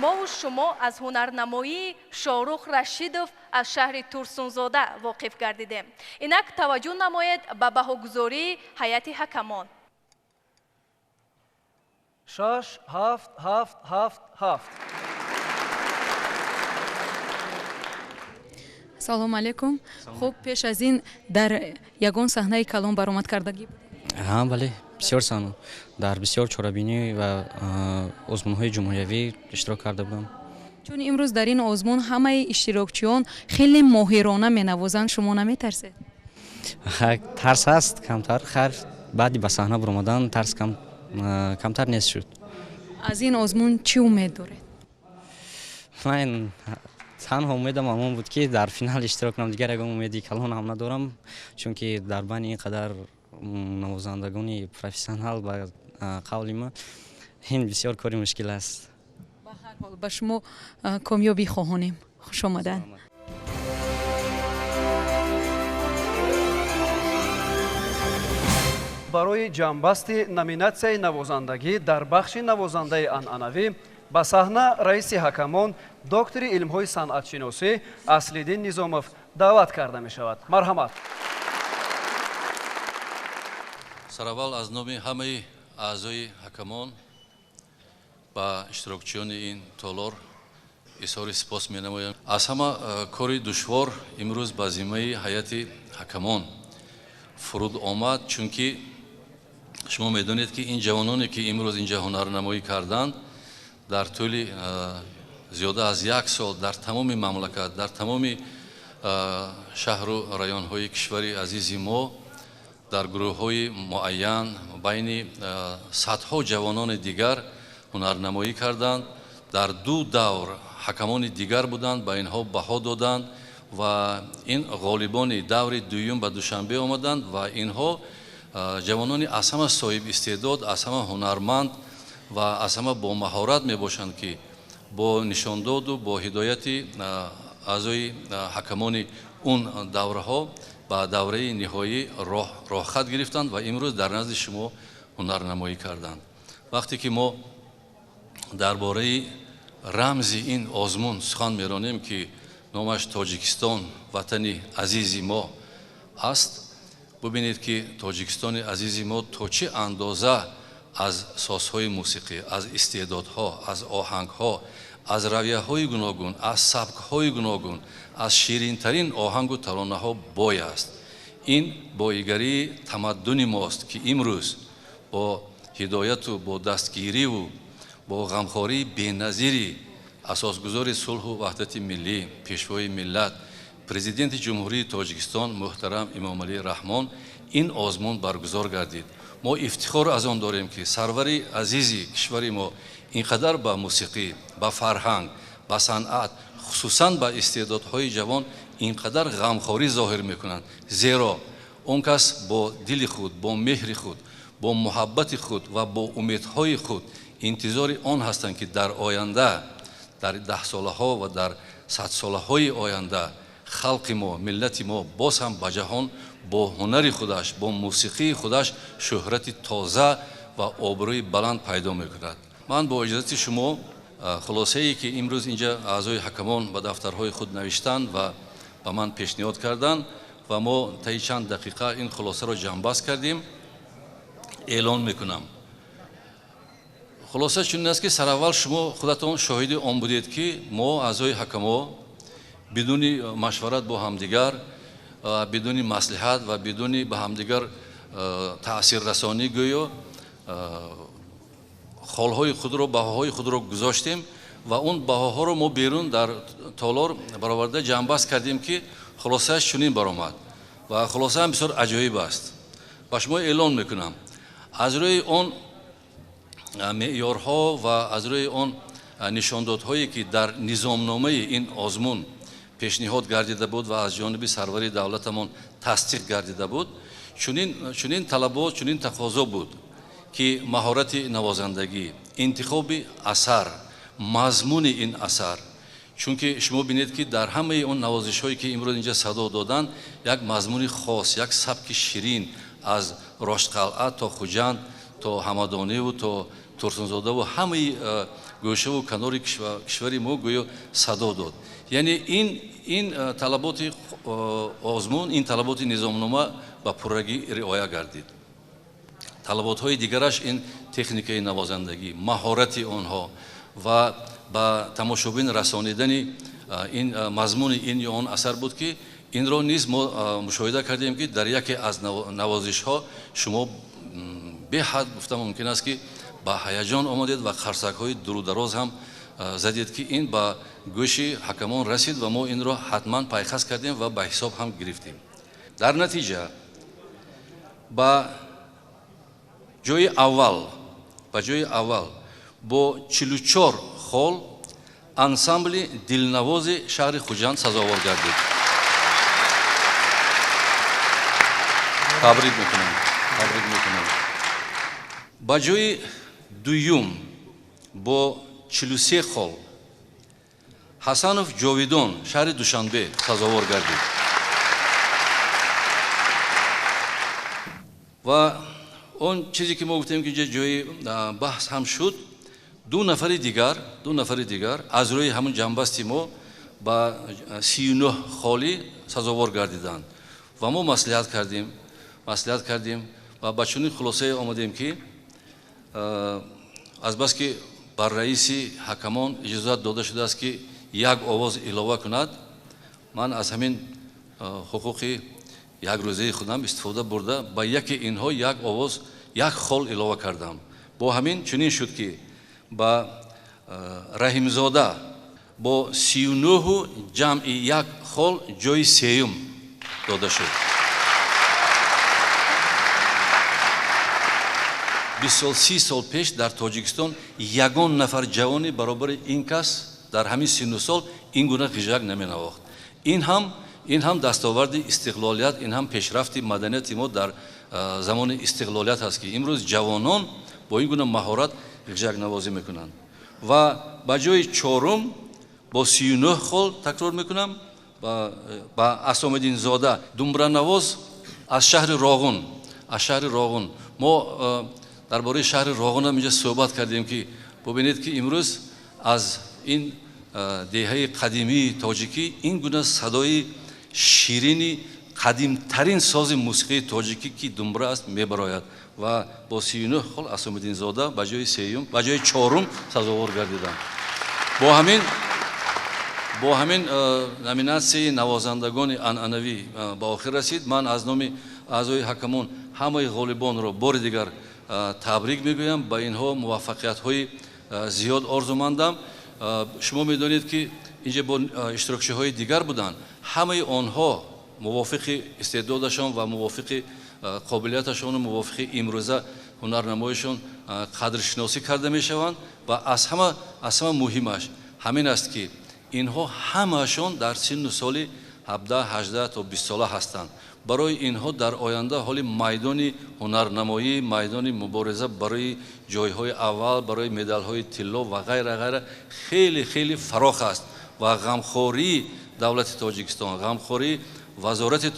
Мову шумо аз ҳунарнамоии Шоҳрух Рашидов аз шаҳри Турсунзода воқиф гардидем. Инак таваҷҷӯҳ намоед ба баҳогузории ҳайати ҳакамон. 6, 7, 7, 7, 7. Салом алейкум. Хуб, пеш аз ин дар ягон саҳнаи калон баромад кардагӣ будед? Ҳа, бале, бисёр саҳна. Дар бисёр чорабинӣ ва озмунҳои ҷумҳуриявӣ иштирок карда будам. Чун имрӯз дар ин озмун ҳамаи иштирокчиён хеле моҳирона менавозанд, шумо наметарсед? Тарс ҳаст камтар, хайр, баъди ба саҳна баромадан тарс камтар нест шуд. Аз ин озмун чӣ умед доред? Ман танҳо умедам ҳамон буд, ки дар финал иштирок кунам, дигар ягон умеди калон ҳам надорам, чунки дар байни ин қадар навозандагони профессионал ба қавли ман ин бисёр кори мушкил аст. Ба ҳар ҳол ба шумо комёбӣ хоҳонем. Хуш омаданд. Барои ҷамъбасти номинатсияи навозандагӣ дар бахши навозандаи анъанавӣ ба саҳна раиси ҳакамон, доктори илмҳои санъатшиносӣ Аслиддин Низомов даъват карда мешавад. Марҳамат. Сараввал аз номи ҳамаи аъзои ҳакамон ба иштирокчиёни ин толор изҳори сипос менамоям. Аз ҳама кори душвор имрӯз ба зиммаи ҳайати ҳакамон фуруд омад, чунки шумо медонед, ки ин ҷавононе, ки имрӯз инҷа ҳунарнамоӣ карданд, дар тӯли зиёда аз як сол дар тамоми мамлакат, дар тамоми шаҳру районҳои кишвари азизи мо дар гурӯҳҳои муайян байни садҳо ҷавонони дигар ҳунарнамоӣ карданд. Дар ду давр ҳакамони дигар буданд, ба инҳо баҳо доданд ва ин ғолибони даври дуюм ба Душанбе омаданд ва инҳо ҷавонони аз ҳама соҳиб истеъдод, аз ҳама ҳунарманд ва аз ҳама бомаҳорат мебошанд, ки бо нишондоду бо ҳидояти аъзои ҳакамони он давраҳо ба давраи ниҳоӣ роҳхат гирифтанд ва имрӯз дар назди шумо ҳунарнамоӣ карданд. Вақте ки мо дар бораи рамзи ин озмун сухан меронем, ки номаш Тоҷикистон, ватани азизи мо аст, бубинед, ки Тоҷикистони азизи мо то чӣ андоза аз созҳои мусиқӣ, аз истеъдодҳо, аз оҳангҳо, аз равияҳои гуногун, аз сабкҳои гуногун, аз ширинтарин оҳангу таронаҳо бой аст. Ин боигарии тамаддуни мост, ки имрӯз бо ҳидояту бо дастгириву бо ғамхории беназири асосгузори сулҳу ваҳдати миллӣ, пешвои миллат, президенти Ҷумҳурии Тоҷикистон муҳтарам Эмомалӣ Раҳмон ин озмун баргузор гардид. Мо ифтихор аз он дорем, ки сарвари азизи кишвари мо ин қадар ба мусиқӣ, ба фарҳанг, ба санъат, хусусан ба истеъдодҳои ҷавон ин қадар ғамхорӣ зоҳир мекунанд, зеро он кас бо дили худ, бо меҳри худ, бо муҳаббати худ ва бо умедҳои худ интизори он ҳастанд, ки дар оянда, дар даҳсолаҳо ва дар садсолаҳои оянда халқи мо, миллати мо боз ҳам ба ҷаҳон бо ҳунари худаш, бо мусиқии худаш шӯҳрати тоза ва обрӯи баланд пайдо мекунад. Ман бо иҷозати шумо хулосае, ки имрӯз инҷа аъзои ҳакамон ба дафтарҳои худ навиштанд ва ба ман пешниҳод карданд ва мо таи чанд дақиқа ин хулосаро ҷамъбаст кардем, эълон мекунам. Хулоса чунин аст, ки сараввал шумо худатон шоҳиди он будед, ки мо аъзои ҳакамо бидуни машварат бо ҳамдигар, бидуни маслиҳат ва бидуни ба ҳамдигар таъсиррасонӣ гӯё холҳои худро, баҳоҳои худро гузоштем ва он баҳоҳоро мо берун дар толор бароварда ҷамъбаст кардем, ки хулосааш чунин баромад ва хулосаам бисёр аҷоиб аст. Ба шумо эълон мекунам, аз рӯи он меъёрҳо ва аз рӯи он нишондодҳое, ки дар низомномаи ин озмун пешниҳод гардида буд ва аз ҷониби сарвари давлатамон тасдиқ гардида буд, чунин талабот, чунин тақозо буд, ки маҳорати навозандагӣ, интихоби асар, мазмуни ин асар, чунки шумо бинед, ки дар ҳамаи он навозишҳое, ки имрӯз инҷа садо доданд, як мазмуни хос, як сабки ширин аз Роштқалъа то Хуҷанд, то То Ҳамадониву то Турсунзодаву ҳамаи гӯшаву канори кишвари мо гӯё садо дод. Яъне ин талаботи озмун, ин талаботи низомнома ба пуррагӣ риоя гардид. Талаботҳои дигараш ин техникаи навозандагӣ, маҳорати онҳо ва ба тамошобин расонидани ин мазмуни ин ё он асар буд, ки инро низ мо мушоҳида кардем, ки дар яке аз навозишҳо шумо беҳад, гуфта мумкин аст, ки ба ҳаяҷон омадед ва қарсакҳои дурудароз ҳам задед, ки ин ба гӯши ҳакамон расид ва мо инро ҳатман пайхас кардем ва ба ҳисоб ҳам гирифтем. Дар натиҷа ба ҷои аввал бо 44 хол ансамбли дилнавози шаҳри Хуҷанд сазовор гардид. Табрик мекунам, табрик мекунам. Ба ҷои дуюм бо 43 хол Ҳасанов Ҷовидон, шаҳри Душанбе, сазовор гардид. Ва он чизе ки мо гуфтем, ки ҷои баҳс ҳам шуд, ду нафари дигар аз рӯи ҳамун ҷамъбасти мо ба 39 холӣ сазовор гардиданд ва мо маслиҳат кардем ва ба чунин хулосае омадем, ки азбаски бар раиси ҳакамон иҷозат дода шудааст, ки як овоз илова кунад, ман аз ҳамин ҳуқуқи якрӯзаи худам истифода бурда ба яке инҳо як овоз, як хол илова кардам. Бо ҳамин чунин шуд, ки ба Раҳимзода бо 39 ҷамъи як хол ҷои сеюм дода шуд. 20 сол, 30 сол пеш дар Тоҷикистон ягон нафар ҷавони баробари ин кас дар ҳамин синну сол ин гуна ғижак наменавохт. Ин ҳам дастоварди истиқлолият, ин ҳам пешрафти маданияти мо дар замони истиқлолият аст, ки имрӯз ҷавонон бо ин гуна маҳорат ғижакнавозӣ мекунанд. Ва ба ҷои чорум бо 39 хол, такрор мекунам, ба Асомиддинзода, думбранавоз аз шаҳри Роғун. Мо дар бораи шаҳри Роғун ҳам инҷа суҳбат кардем, ки бубинед, ки имрӯз аз ин деҳаи қадимии тоҷикӣ ин гуна садои ширини қадимтарин сози мусиқии тоҷикӣ, ки думбра аст, мебарояд ва бо 39 хол Асомиддинзода ба ҷои сеюм, ба ҷои чорум сазовор гардиданд. Бо ҳамин номинатсияи навозандагони анъанавӣ ба охир расид. Ман аз номи аъзои ҳакамон ҳамаи ғолибонро бори дигар табрик мегӯям, ба инҳо муваффақиятҳои зиёд орзумандам. Шумо медонед, ки инҷа бо иштирокчиҳои дигар буданд, ҳамаи онҳо мувофиқи истеъдодашон ва мувофиқи қобилияташону мувофиқи имрӯза ҳунарнамоишон қадршиносӣ карда мешаванд ва аз ҳама муҳимаш ҳамин аст, ки инҳо ҳамаашон дар синну соли 17, 18 то 20 сола ҳастанд. Барои инҳо дар оянда ҳоли майдони ҳунарнамоӣ, майдони мубориза барои ҷойҳои аввал, барои медалҳои тилло ва ғайра ғайра хеле хеле фарох аст ва ғамхории давлати Тоҷикистон, ғамхории Вазорати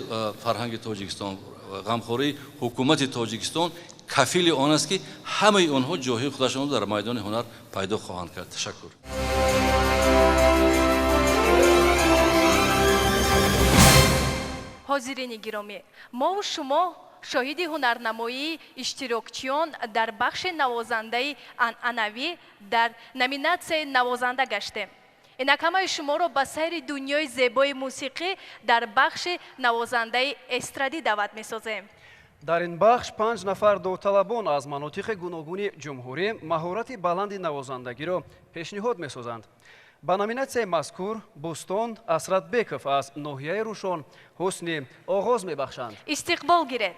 фарҳанги Тоҷикистон, ғамхории ҳукумати Тоҷикистон кафили он аст, ки ҳамаи онҳо ҷойҳои худашонро дар майдони ҳунар пайдо хоҳанд кард. Ташаккур. Ҳозирини гиромӣ, мову шумо шоҳиди ҳунарнамоии иштирокчиён дар бахши навозандаи анъанавӣ дар номинатсияи навозанда гаштем. Инак ҳамаи шуморо ба сайри дунёи зебои мусиқӣ дар бахши навозандаи эстрадӣ даъват месозем. Дар ин бахш 5 нафар довталабон аз манотиқи гуногуни ҷумҳурӣ маҳорати баланди навозандагиро пешниҳод месозанд. Ба номинатсияи мазкур Бӯстон Асратбеков аз ноҳияи Рӯшон ҳусни оғоз мебахшанд. Истиқбол гиред.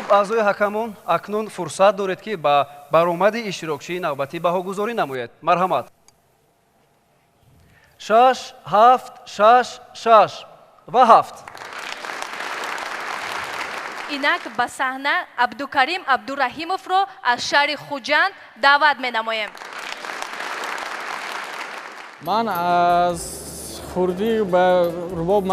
Хуб, аъзои ҳакамон, акнун фурсат доред, ки ба баромади иштирокчии навбатӣ баҳогузорӣ намоед. Марҳамат. 6, 7, 6, 6 ва 7. Инак ба саҳна Абдукарим Абдураҳимовро аз шаҳри Хуҷанд даъват менамоем. Ман аз хурдӣ ба рубоб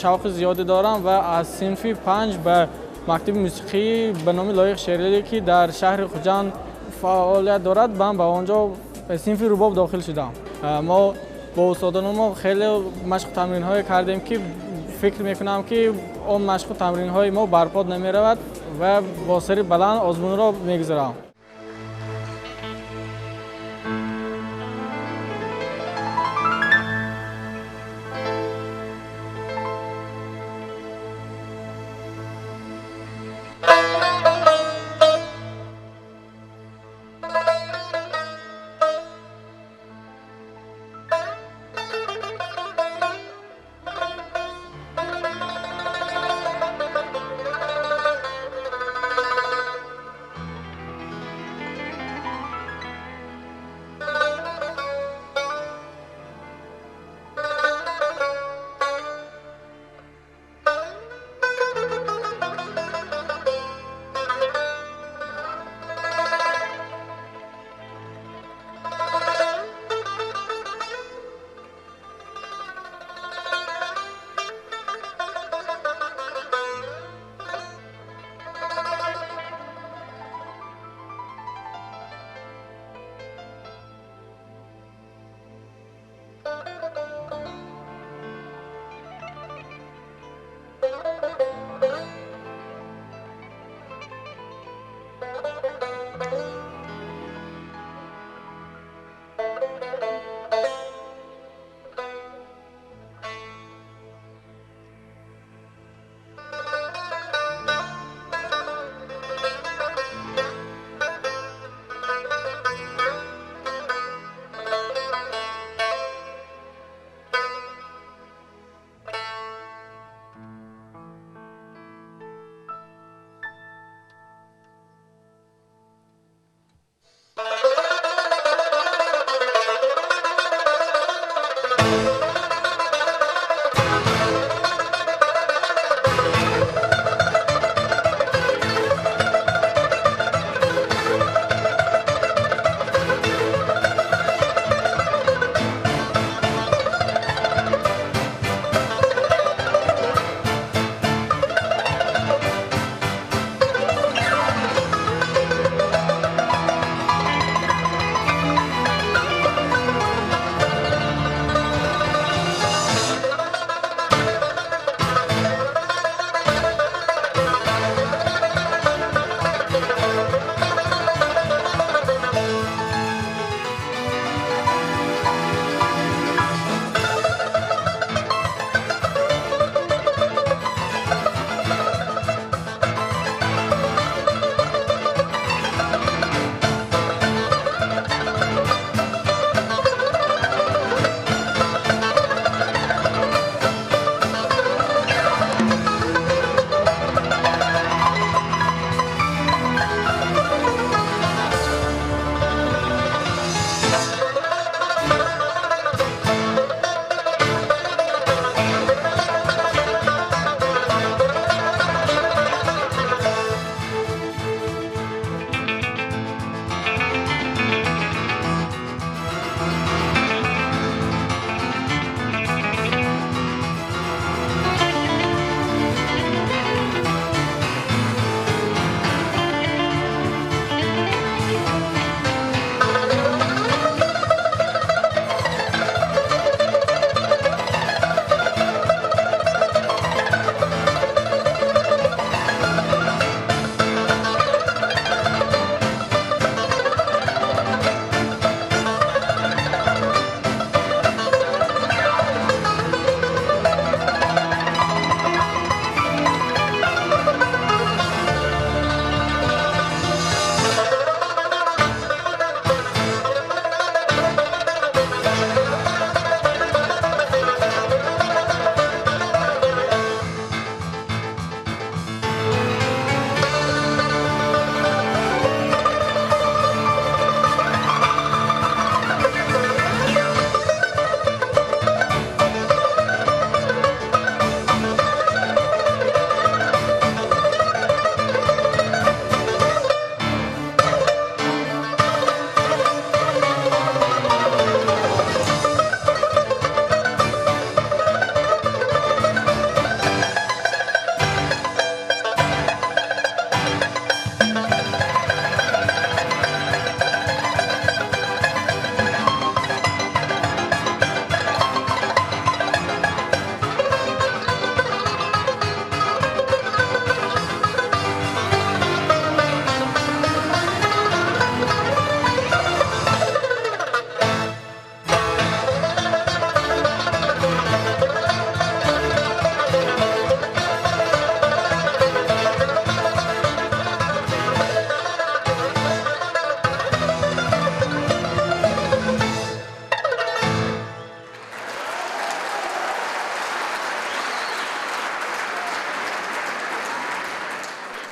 шавқи зиёде дорам ва аз синфи 5 ба мактаби мусиқӣ ба номи Лоиқ Шералӣ, ки дар шаҳри Хуҷанд фаъолият дорад, ман ба он ҷо ба синфи рубоб дохил шудам. Мо бо устодони мо хеле машқу тамринҳое кардем, ки фикр мекунам, ки он машқу тамринҳои мо барпод намеравад ва бо сари баланд озмунро мегузарам.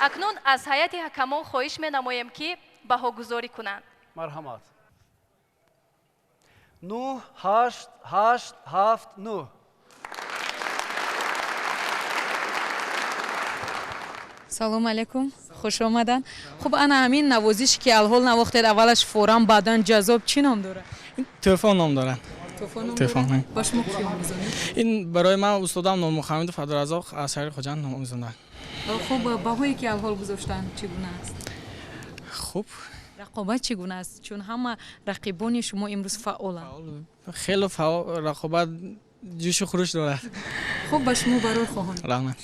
Акнун аз ҳайати ҳакамон хоҳиш менамоем, ки баҳогузорӣ кунанд. Марҳамат. 9, 8, 8, 7, 9. Салом алейкум, хуш омадан. Хуб, ана ҳамин навозише ки алҳол навохтед, аввалаш форам, баъдан ҷазоб, чӣ ном дорад? Тӯфон ном дорад. Тӯфон. Ба шумо кӣ омӯзонид? Ин барои ман устодам Нурмуҳаммедов Абдуразоқ аз шаҳри Хуҷанд омӯзонданд. Хуб, баҳое ки алҳол гузоштанд чӣ гуна аст? Хуб. Рақобат чӣ гуна аст? Чун ҳама рақибони шумо имрӯз фаъоланд. Хеле фаъол, рақобат ҷӯшу хурӯш дорад. Хуб, ба шумо барор хоҳам. Раҳмат.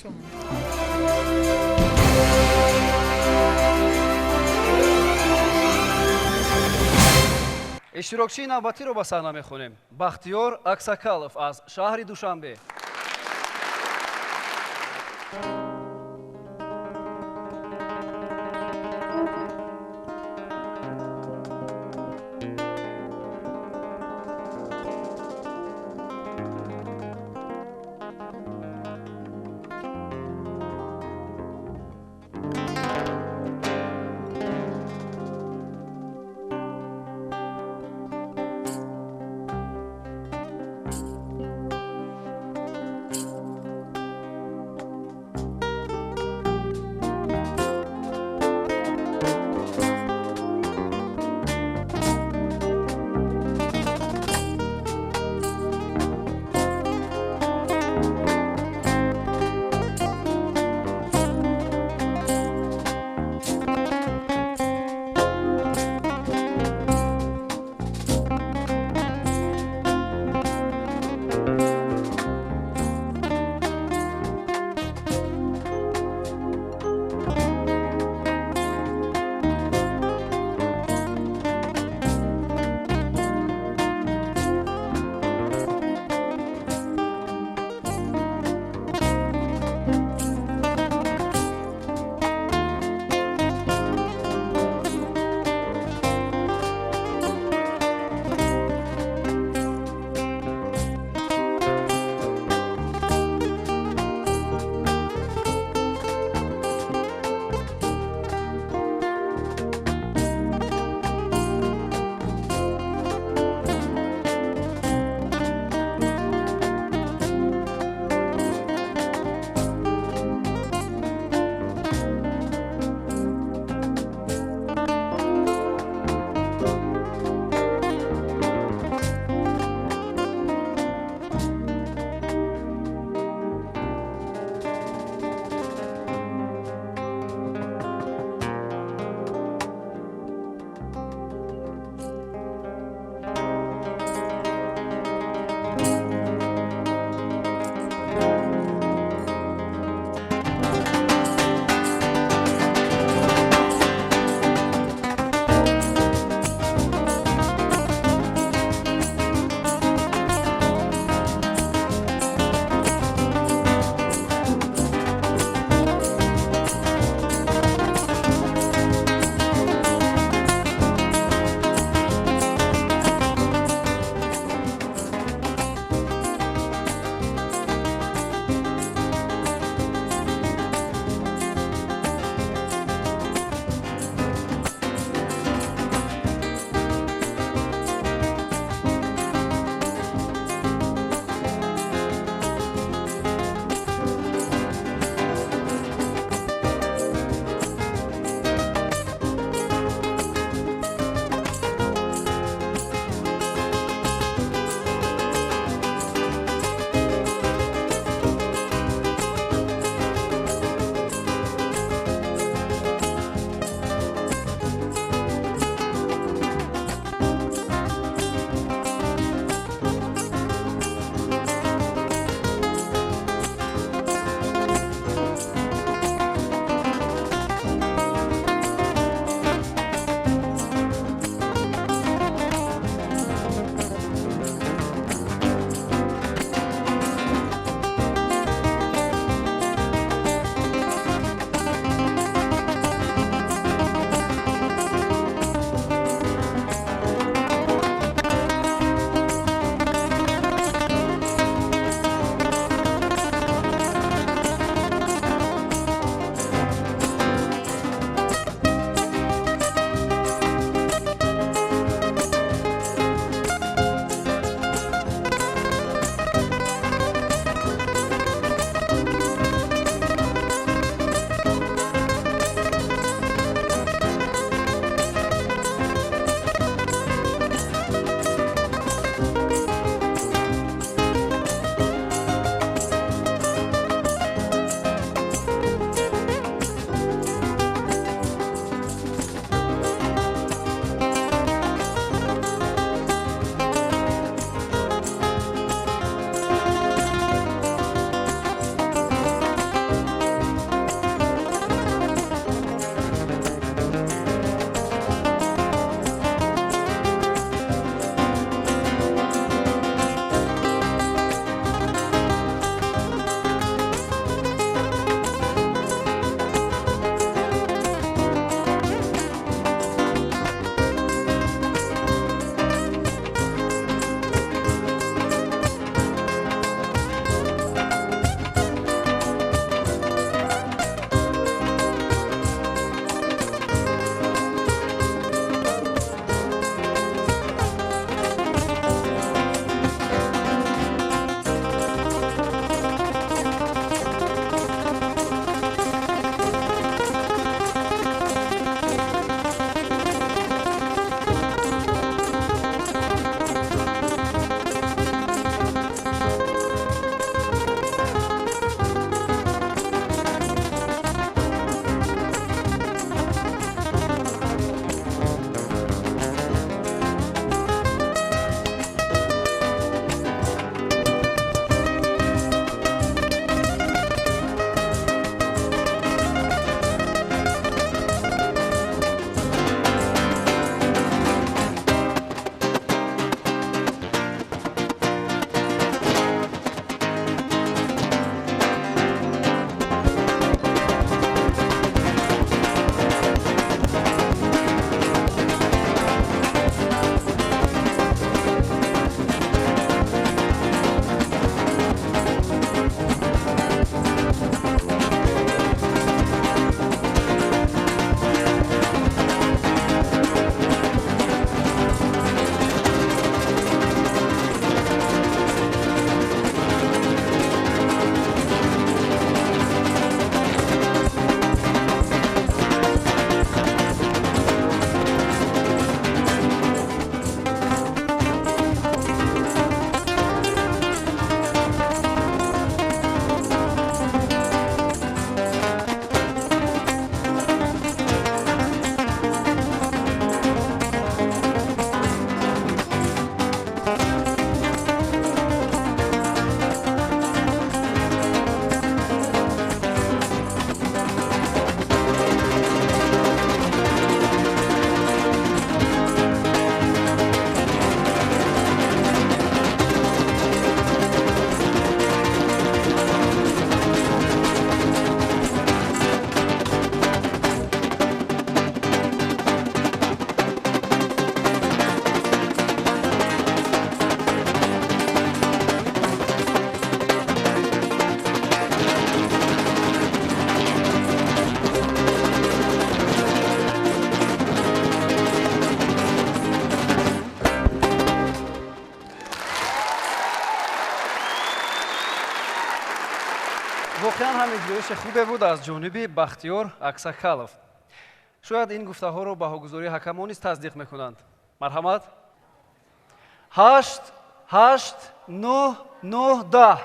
Иштирокчии навбатиро ба саҳна мехонем. Бахтиёр Аксакалов аз шаҳри Душанбе. Воқеан ҳам иҷроиши хубе буд аз ҷониби Бахтиёр Аксакалов. Шояд ин гуфтаҳоро баҳогузории ҳакамон низ тасдиқ мекунанд. Марҳамат. 8, 8, 9, 9, 10.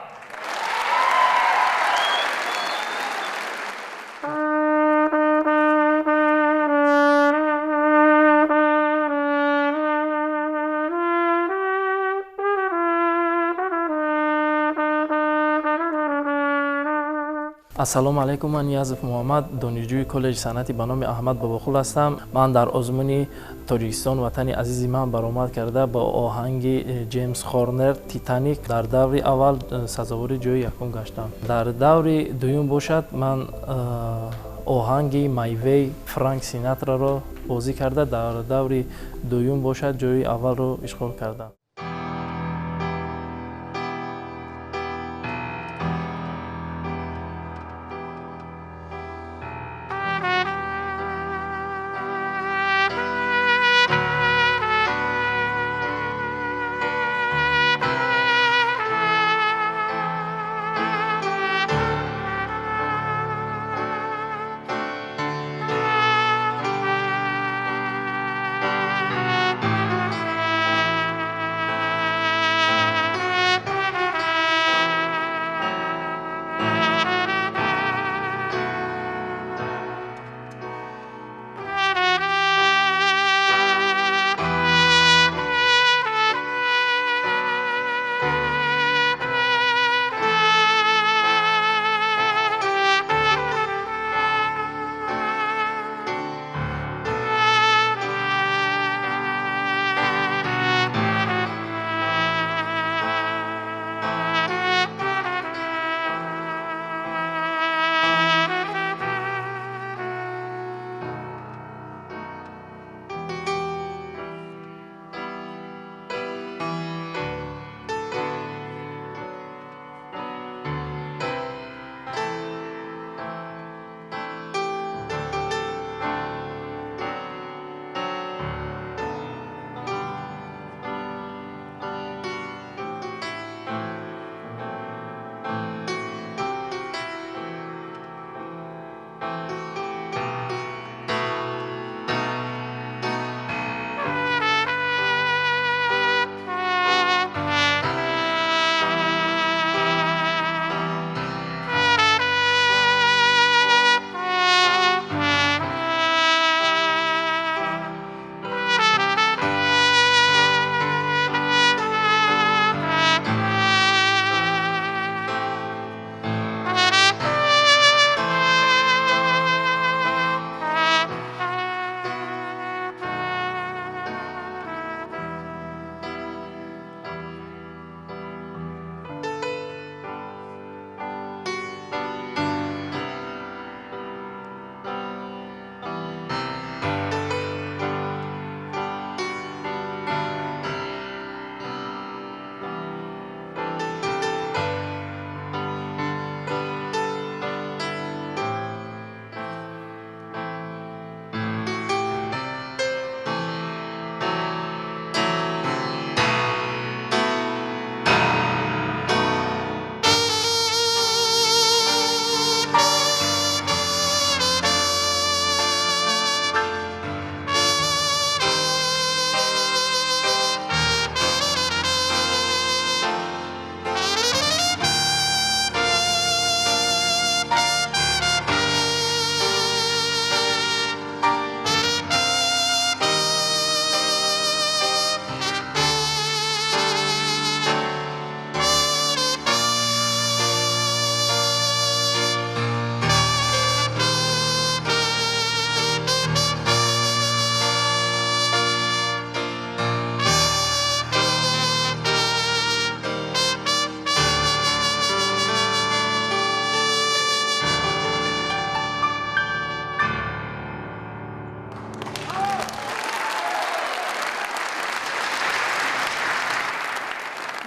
Ассалому алайкум, ман Ниязов Муҳаммад, донишҷӯи коллеҷи санъати ба номи Аҳмад Бобоқул ҳастам. Ман дар озмуни Тоҷикистон ватани азизи ман баромад карда ба оҳанги Ҷеймс Хорнер Титаник дар даври аввал сазовори ҷои якум гаштам. Дар даври дуюм бошад ман оҳанги Майвей Франк Синатраро бозӣ карда дар даври дуюм бошад ҷои аввалро ишғол кардам.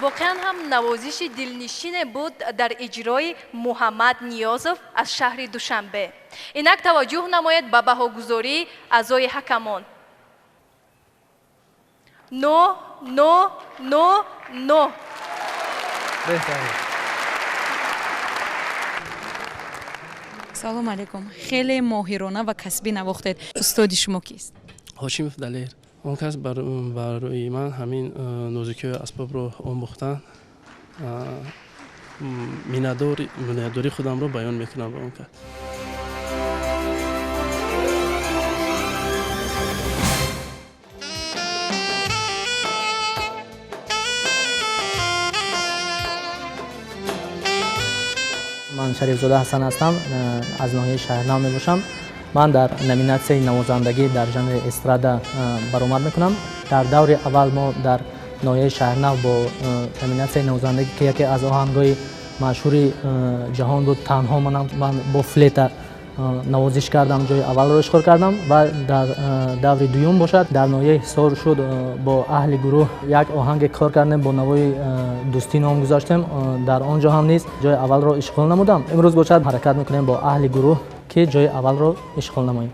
Воқеан ҳам навозиши дилнишине буд дар иҷрои Муҳаммад Ниёзов аз шаҳри Душанбе. Инак таваҷҷӯҳ намоед ба баҳогузории аъзои ҳакамон. 9, 9, 9, 9. Беҳтарин. Салом алейкум. Хеле моҳирона ва касбӣ навохтед. Устоди шумо кист? Ҳошимов Далер. Он кас барои ман ҳамин нозукиҳои асбобро омӯхтан, миннатдории худамро баён мекунам ба он кас. Ман Шарифзода Ҳасан ҳастам, аз ноҳияи Шаҳрнав мебошам. Ман дар номинатсияи навозандагӣ дар жанри эстрада баромад мекунам. Дар даври аввал мо дар ноҳияи Шаҳрнав бо номинатсияи навозандагӣ, ки яке аз оҳангҳои машҳури ҷаҳон буд, танҳо ман бо флета навозиш кардам, ҷои аввалро ишғол кардам ва дар даври дуюм бошад дар ноҳияи Ҳисор шуд, бо аҳли гурӯҳ як оҳанге кор кардем, бо навои дӯстӣ ном гузоштем. Дар он ҷо ҳам низ ҷои аввалро ишғол намудам. Имрӯз бошад ҳаракат мекунем бо аҳли гурӯҳ, ки ҷои аввалро ишғол намоем.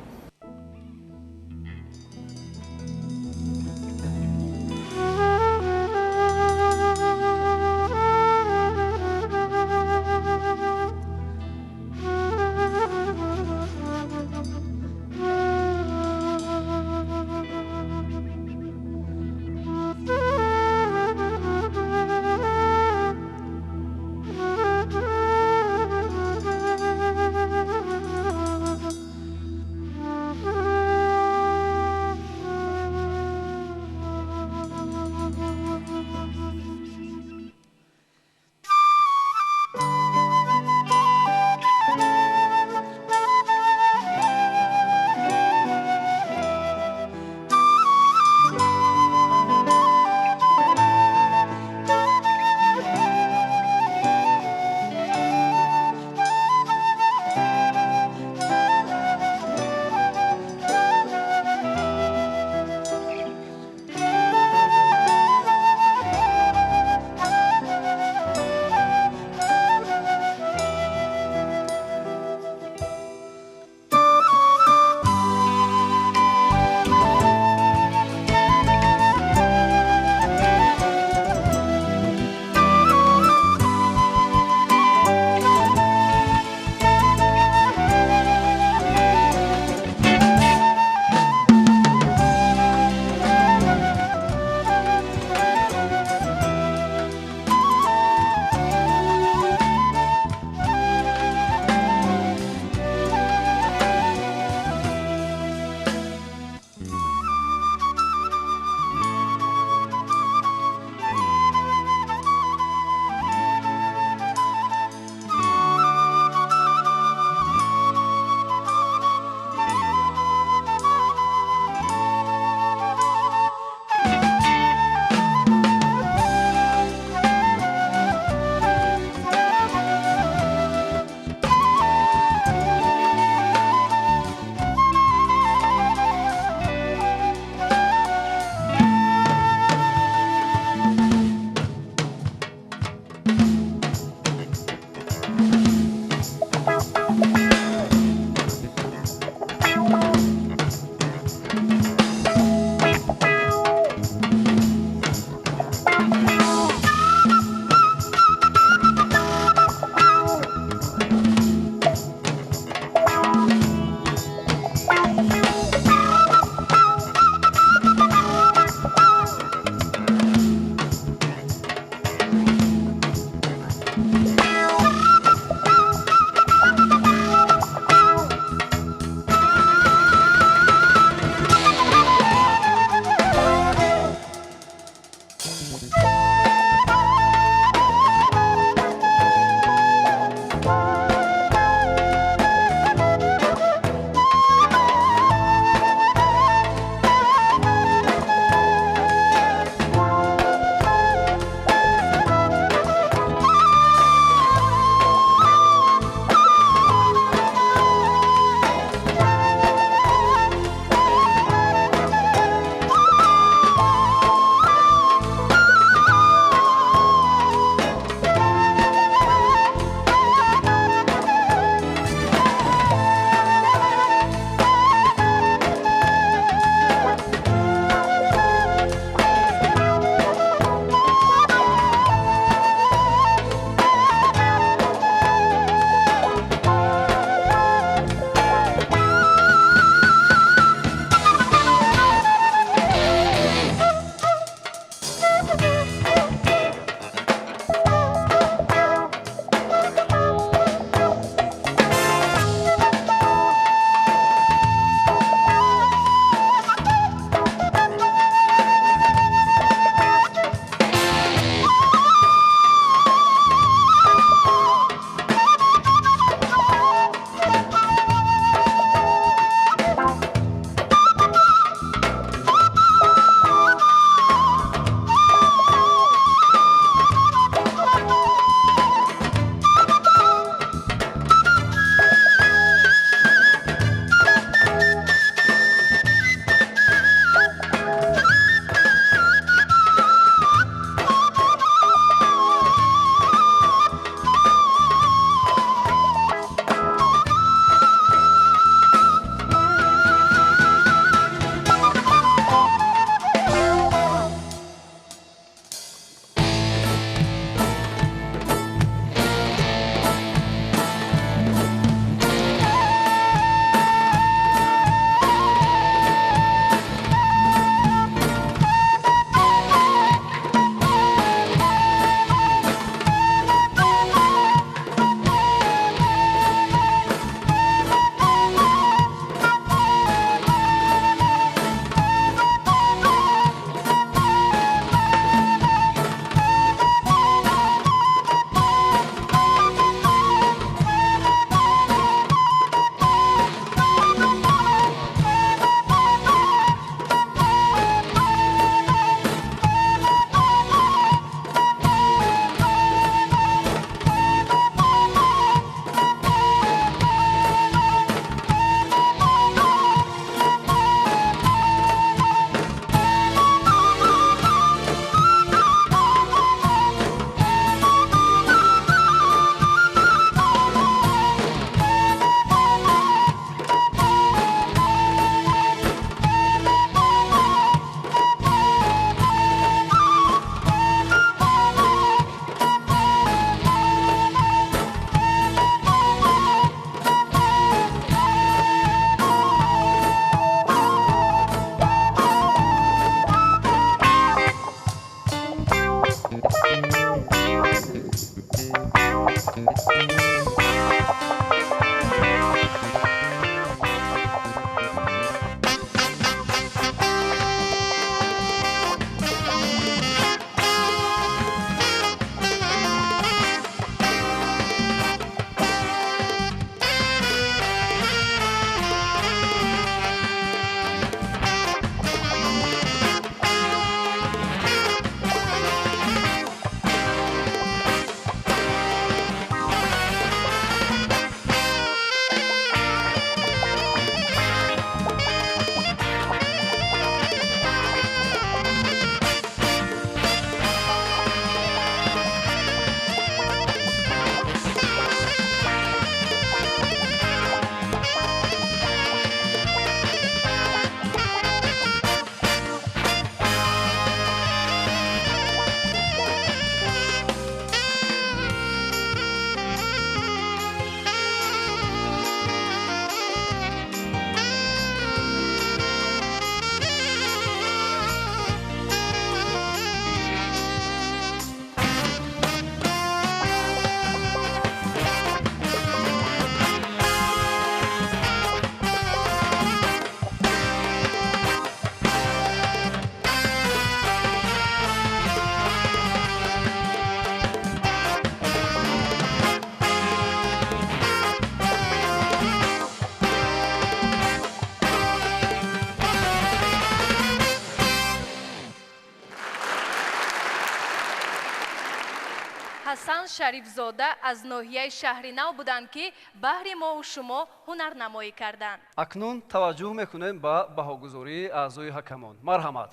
Шарифзода аз ноҳияи Шаҳри Нав буданд, ки баҳри мову шумо ҳунарнамоӣ карданд. Акнун таваҷҷӯҳ мекунем ба баҳогузории аъзои ҳакамон. Марҳамат.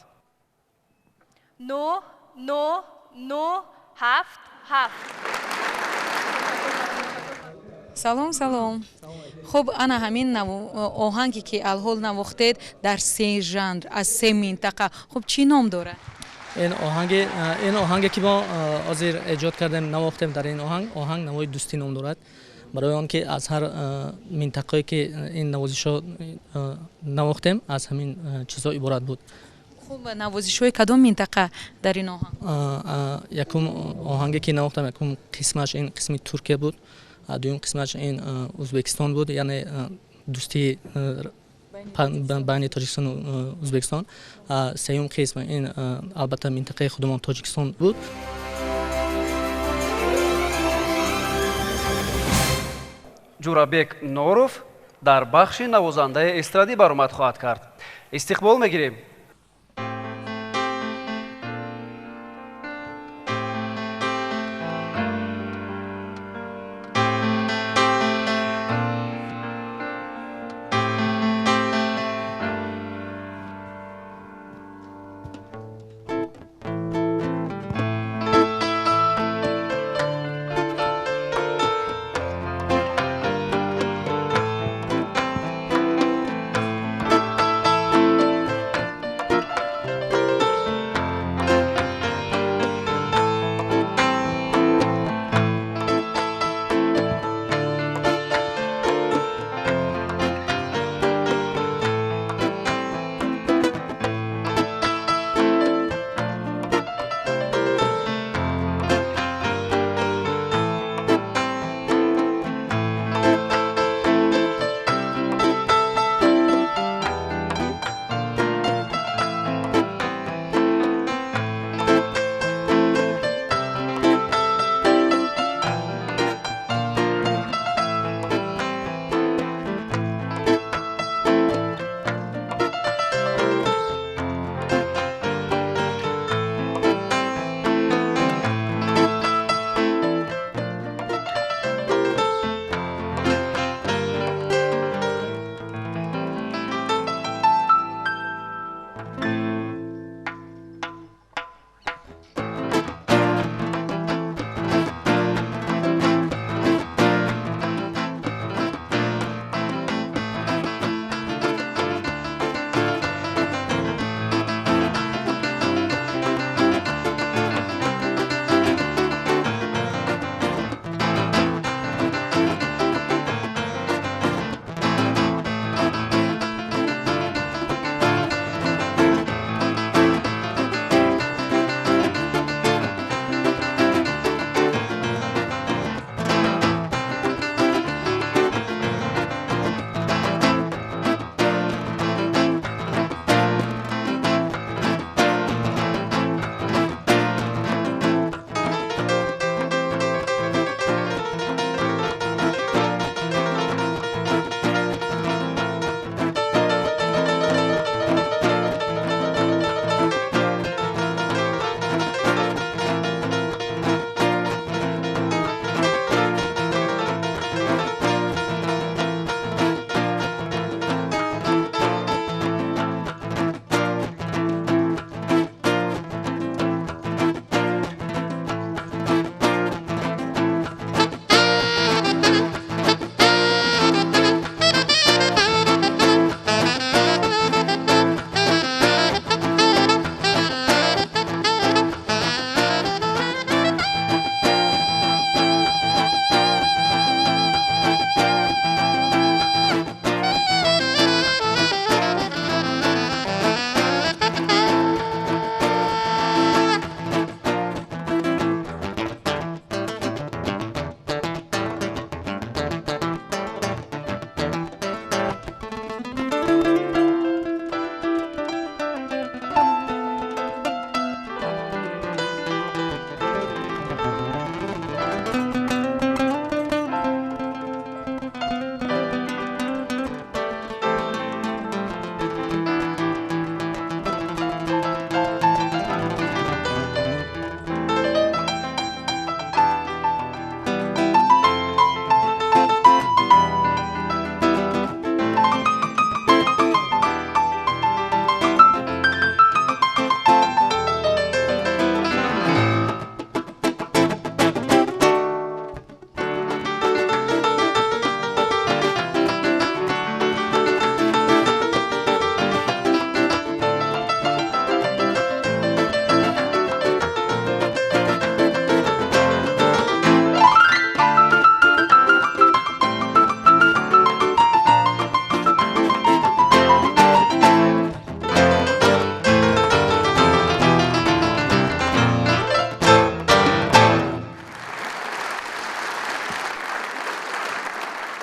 9 9 9 7 7. Салом, салом. Хуб, ана ҳамин оҳанге ки алҳол навохтед дар се жанр аз се минтақа, хуб, чӣ ном дорад? Ин оҳанге ки мо ҳозир эҷод кардем, навохтем дар ин оҳанг, оҳанг навои дӯстӣ ном дорад. Барои он ки аз ҳар минтақае ки ин навозишҳо навохтем, аз ҳамин чизҳо иборат буд. Хуб, навозишҳои кадом минтақа дар ин оҳанг? Якум оҳанге ки навохтам, якум қисмаш ин қисми Туркия буд, дуюм қисмаш ин Ӯзбекистон буд, яъне дӯстии байни Тоҷикистону Ӯзбекистон. Сеюм қисм ин албатта минтақаи худамон Тоҷикистон буд. Ҷурабек Норов дар бахши навозандаи эстрадӣ баромад хоҳад кард. Истиқбол мегирем.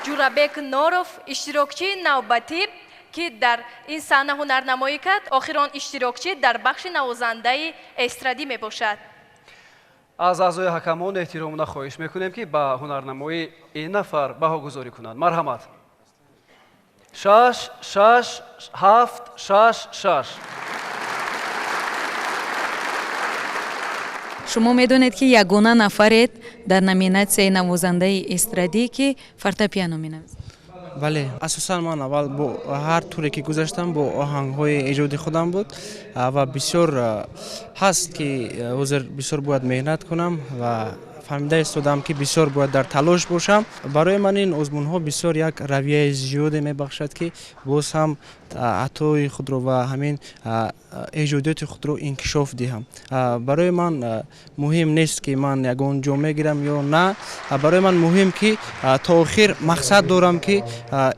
Ҷурабек Норов, иштирокчии навбатӣ, ки дар ин саҳна ҳунарнамоӣ кард, охирон иштирокчӣ дар бахши навозандаи эстрадӣ мебошад. Аз аъзои ҳакамон эҳтиромона хоҳиш мекунем, ки ба ҳунарнамоии ин нафар баҳогузорӣ кунанд. Марҳамат. 6, 6, 7, 6, 6. Шумо медонед, ки ягона нафаред дар номинатсияи навозандаи эстрадӣ, ки фортепиано менавозад. Бале, асосан ман аввал бо ҳар туре ки гузаштам, бо оҳангҳои эҷоди худам буд ва бисёр ҳаст, ки ҳозир бисёр бояд меҳнат кунам ва фаҳмида истодам, ки бисёр бояд дар талош бошам. Барои ман ин озмунҳо бисёр як равияи зиёде мебахшад, ки боз ҳам атои худро ва ҳамин эҷодиёти худро инкишоф диҳам. Барои ман муҳим нест, ки ман ягон ҷо мегирам ё на. Барои ман муҳим, ки то охир мақсад дорам, ки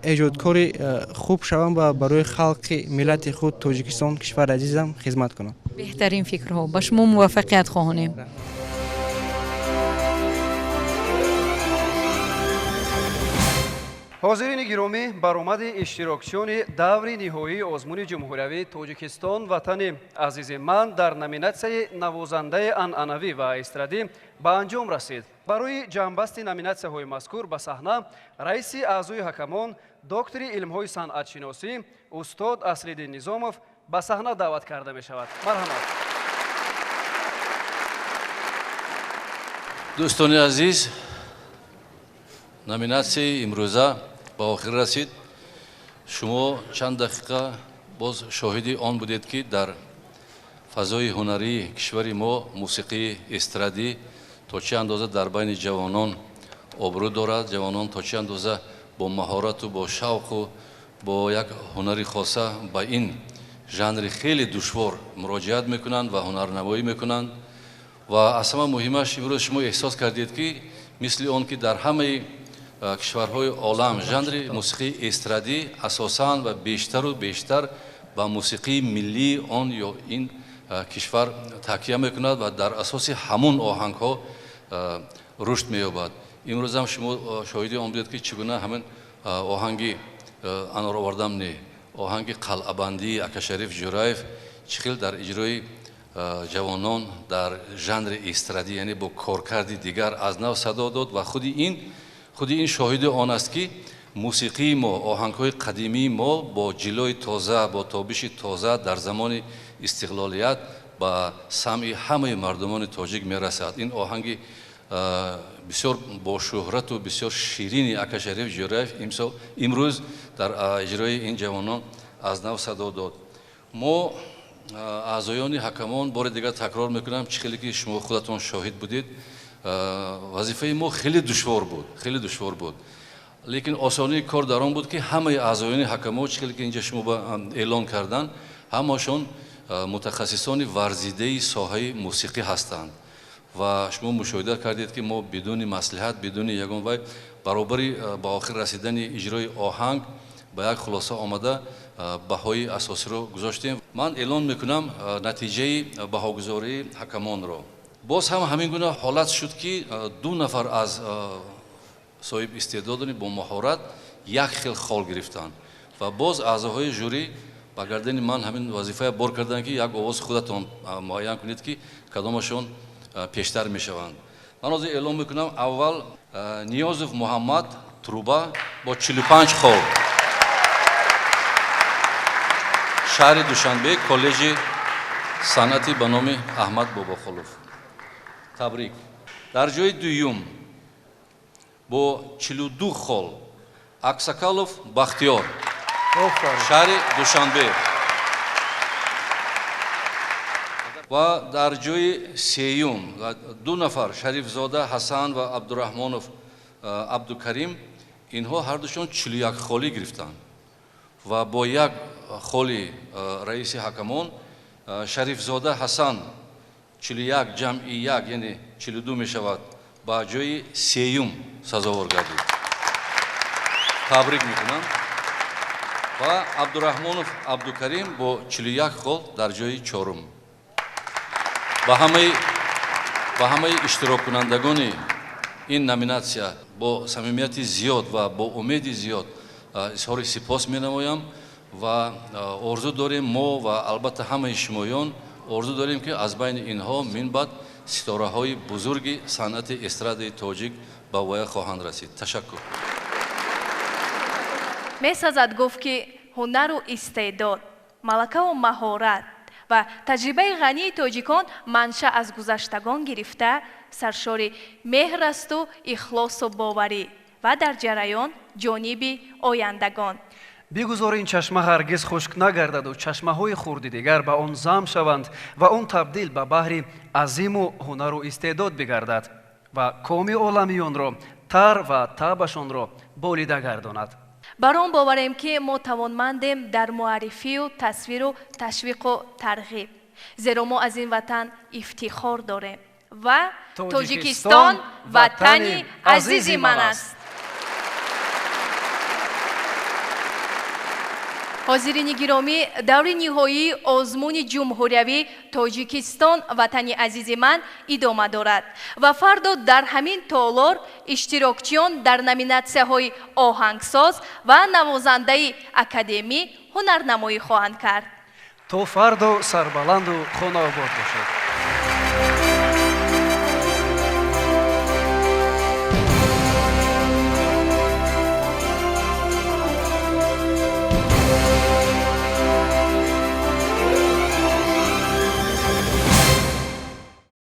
эҷодкори хуб шавам ва барои халқи миллати худ, Тоҷикистон, кишвари азизам, хизмат кунам. Беҳтарин фикрҳо. Ба шумо муваффақият хоҳонем. Ҳозирини гиромӣ, баромади иштирокчиёни даври ниҳоии озмуни ҷумҳуриявии Тоҷикистон Ватани азизи ман дар номинатсияи навозандаи анъанавӣ ва эстрадӣ ба анҷом расид. Барои ҷамъбасти номинатсияҳои мазкур ба саҳна раиси аъзои ҳакамон, доктори илмҳои санъатшиносӣ, устод Аслиддин Низомов ба саҳна даъват карда мешавад. Марҳамат. Дӯстони азиз, номинатсияи имрӯза ба охир расид. Шумо чанд дақиқа боз шоҳиди он будед, ки дар фазои ҳунарии кишвари мо мусиқии эстрадӣ то чӣ андоза дар байни ҷавонон обрӯ дорад, ҷавонон то чӣ андоза бо маҳорату бо шавқу бо як ҳунари хоса ба ин жанри хеле душвор муроҷиат мекунанд ва ҳунарнамоӣ мекунанд. Ва аз ҳама муҳимаш, имрӯз шумо эҳсос кардед, ки мисли он ки дар ҳамаи кишварҳои олам жанри мусиқии эстрадӣ асосан ва бештару бештар ба мусиқии миллии он ё ин кишвар такя мекунад ва дар асоси ҳамун оҳангҳо рушд меёбад. Имрӯзам шумо шоҳиди он будед, ки чӣ гуна ҳамин оҳанги анор овардам не, оҳанги қалъабандии Акашариф Ҷураев чӣ хел дар иҷрои ҷавонон дар жанри эстрадӣ, яъне бо коркарди дигар, аз нав садо дод. Ва худи ин шоҳиди он аст, ки мусиқии мо, оҳангҳои қадимии мо бо ҷилои тоза, бо тобиши тоза дар замони истиқлолият ба самъи ҳамаи мардумони тоҷик мерасад. Ин оҳанги бисёр бошӯҳрату бисёр ширини Акашариф Ҷураев имрӯз дар иҷрои ин ҷавонон аз нав садо дод. Мо аъзоёни ҳакамон, бори дигар такрор мекунам, чӣ хеле ки шумо худатон шоҳид будед, вазифаи мо хеле душвор буд, хеле душвор буд. Лекин осонии кор дар он буд, ки ҳамаи аъзоёни ҳакамо, чӣ хеле ки инҷа шумо эълон кардан, ҳамашон мутахассисони варзидаи соҳаи мусиқӣ ҳастанд. Ва шумо мушоҳида кардед, ки мо бидуни маслиҳат, бидуни ягон вай, баробари ба охир расидани иҷрои оҳанг ба як хулоса омада баҳои асосиро гузоштем. Ман эълон мекунам натиҷаи баҳогузории ҳакамонро. Боз ҳам ҳамин гуна ҳолат шуд, ки ду нафар аз соҳиб истеъдодони бо маҳорат як хел хол гирифтанд ва боз аъзоҳои жюри ба гардани ман ҳамин вазифая бор карданд, ки як овоз худатон муайян кунед, ки кадомашон пештар мешаванд. Ман ҳозир эълон мекунам: аввал Ниёзов Муҳаммад, труба, бо 45 хол, шаҳри Душанбе, коллеҷи санъати ба номи Аҳмад Бобохолов. Табрик. Дар ҷои дуюм бо 42 хол Аксакалов Бахтиёр, шаҳри Душанбе. Ва дар ҷои сеюм ду нафар, Шарифзода Ҳасан ва Абдураҳмонов Абдукарим, инҳо ҳардушон 41 холӣ гирифтанд ва бо як холи раиси ҳакамон Шарифзода Ҳасан 41 ҷамъи 1, яъне 42 мешавад, ба ҷои сеюм сазовор гардид. Табрик мекунам. Ва Абдураҳмонов Абдукарим бо 41 хол дар ҷои чорум. Ба ҳамаи иштироккунандагони ин номинатсия Бо самимияти зиёд ва бо умеди зиёд изҳори сипос менамоям ва орзу дорем мо ва албатта ҳамаи шумоён орзу дорем, ки аз байни инҳо минбаъд ситораҳои бузурги санъати эстрадаи тоҷик ба воя хоҳанд расид. Ташаккур. Месазад гуфт, ки ҳунару истеъдод, малакаву маҳорат ва таҷрибаи ғании тоҷикон манша аз гузаштагон гирифта саршори меҳр асту ихлосу боварӣ ва дар ҷараён ҷониби ояндагон. Бигузор ин чашма ҳаргиз хушк нагардаду чашмаҳои хурди дигар ба он зам шаванд ва он табдил ба баҳри азиму ҳунару истеъдод бигардад ва коми оламиёнро тар ва таъбашонро болида гардонад. Бар он боварем, ки мо тавонмандем дар муаррифию тасвиру ташвиқу тарғиб, зеро мо аз ин ватан ифтихор дорем ва Тоҷикистон ватани азизи ман аст. Ҳозирини гиромӣ, даври ниҳоии озмуни ҷумҳуриявӣ «Тоҷикистон ватани азизи ман» идома дорад ва фардо дар ҳамин толор иштирокчиён дар номинатсияҳои оҳангсоз ва навозандаи академӣ ҳунарнамоӣ хоҳанд кард. То фардо сарбаланду хонаобод бошед.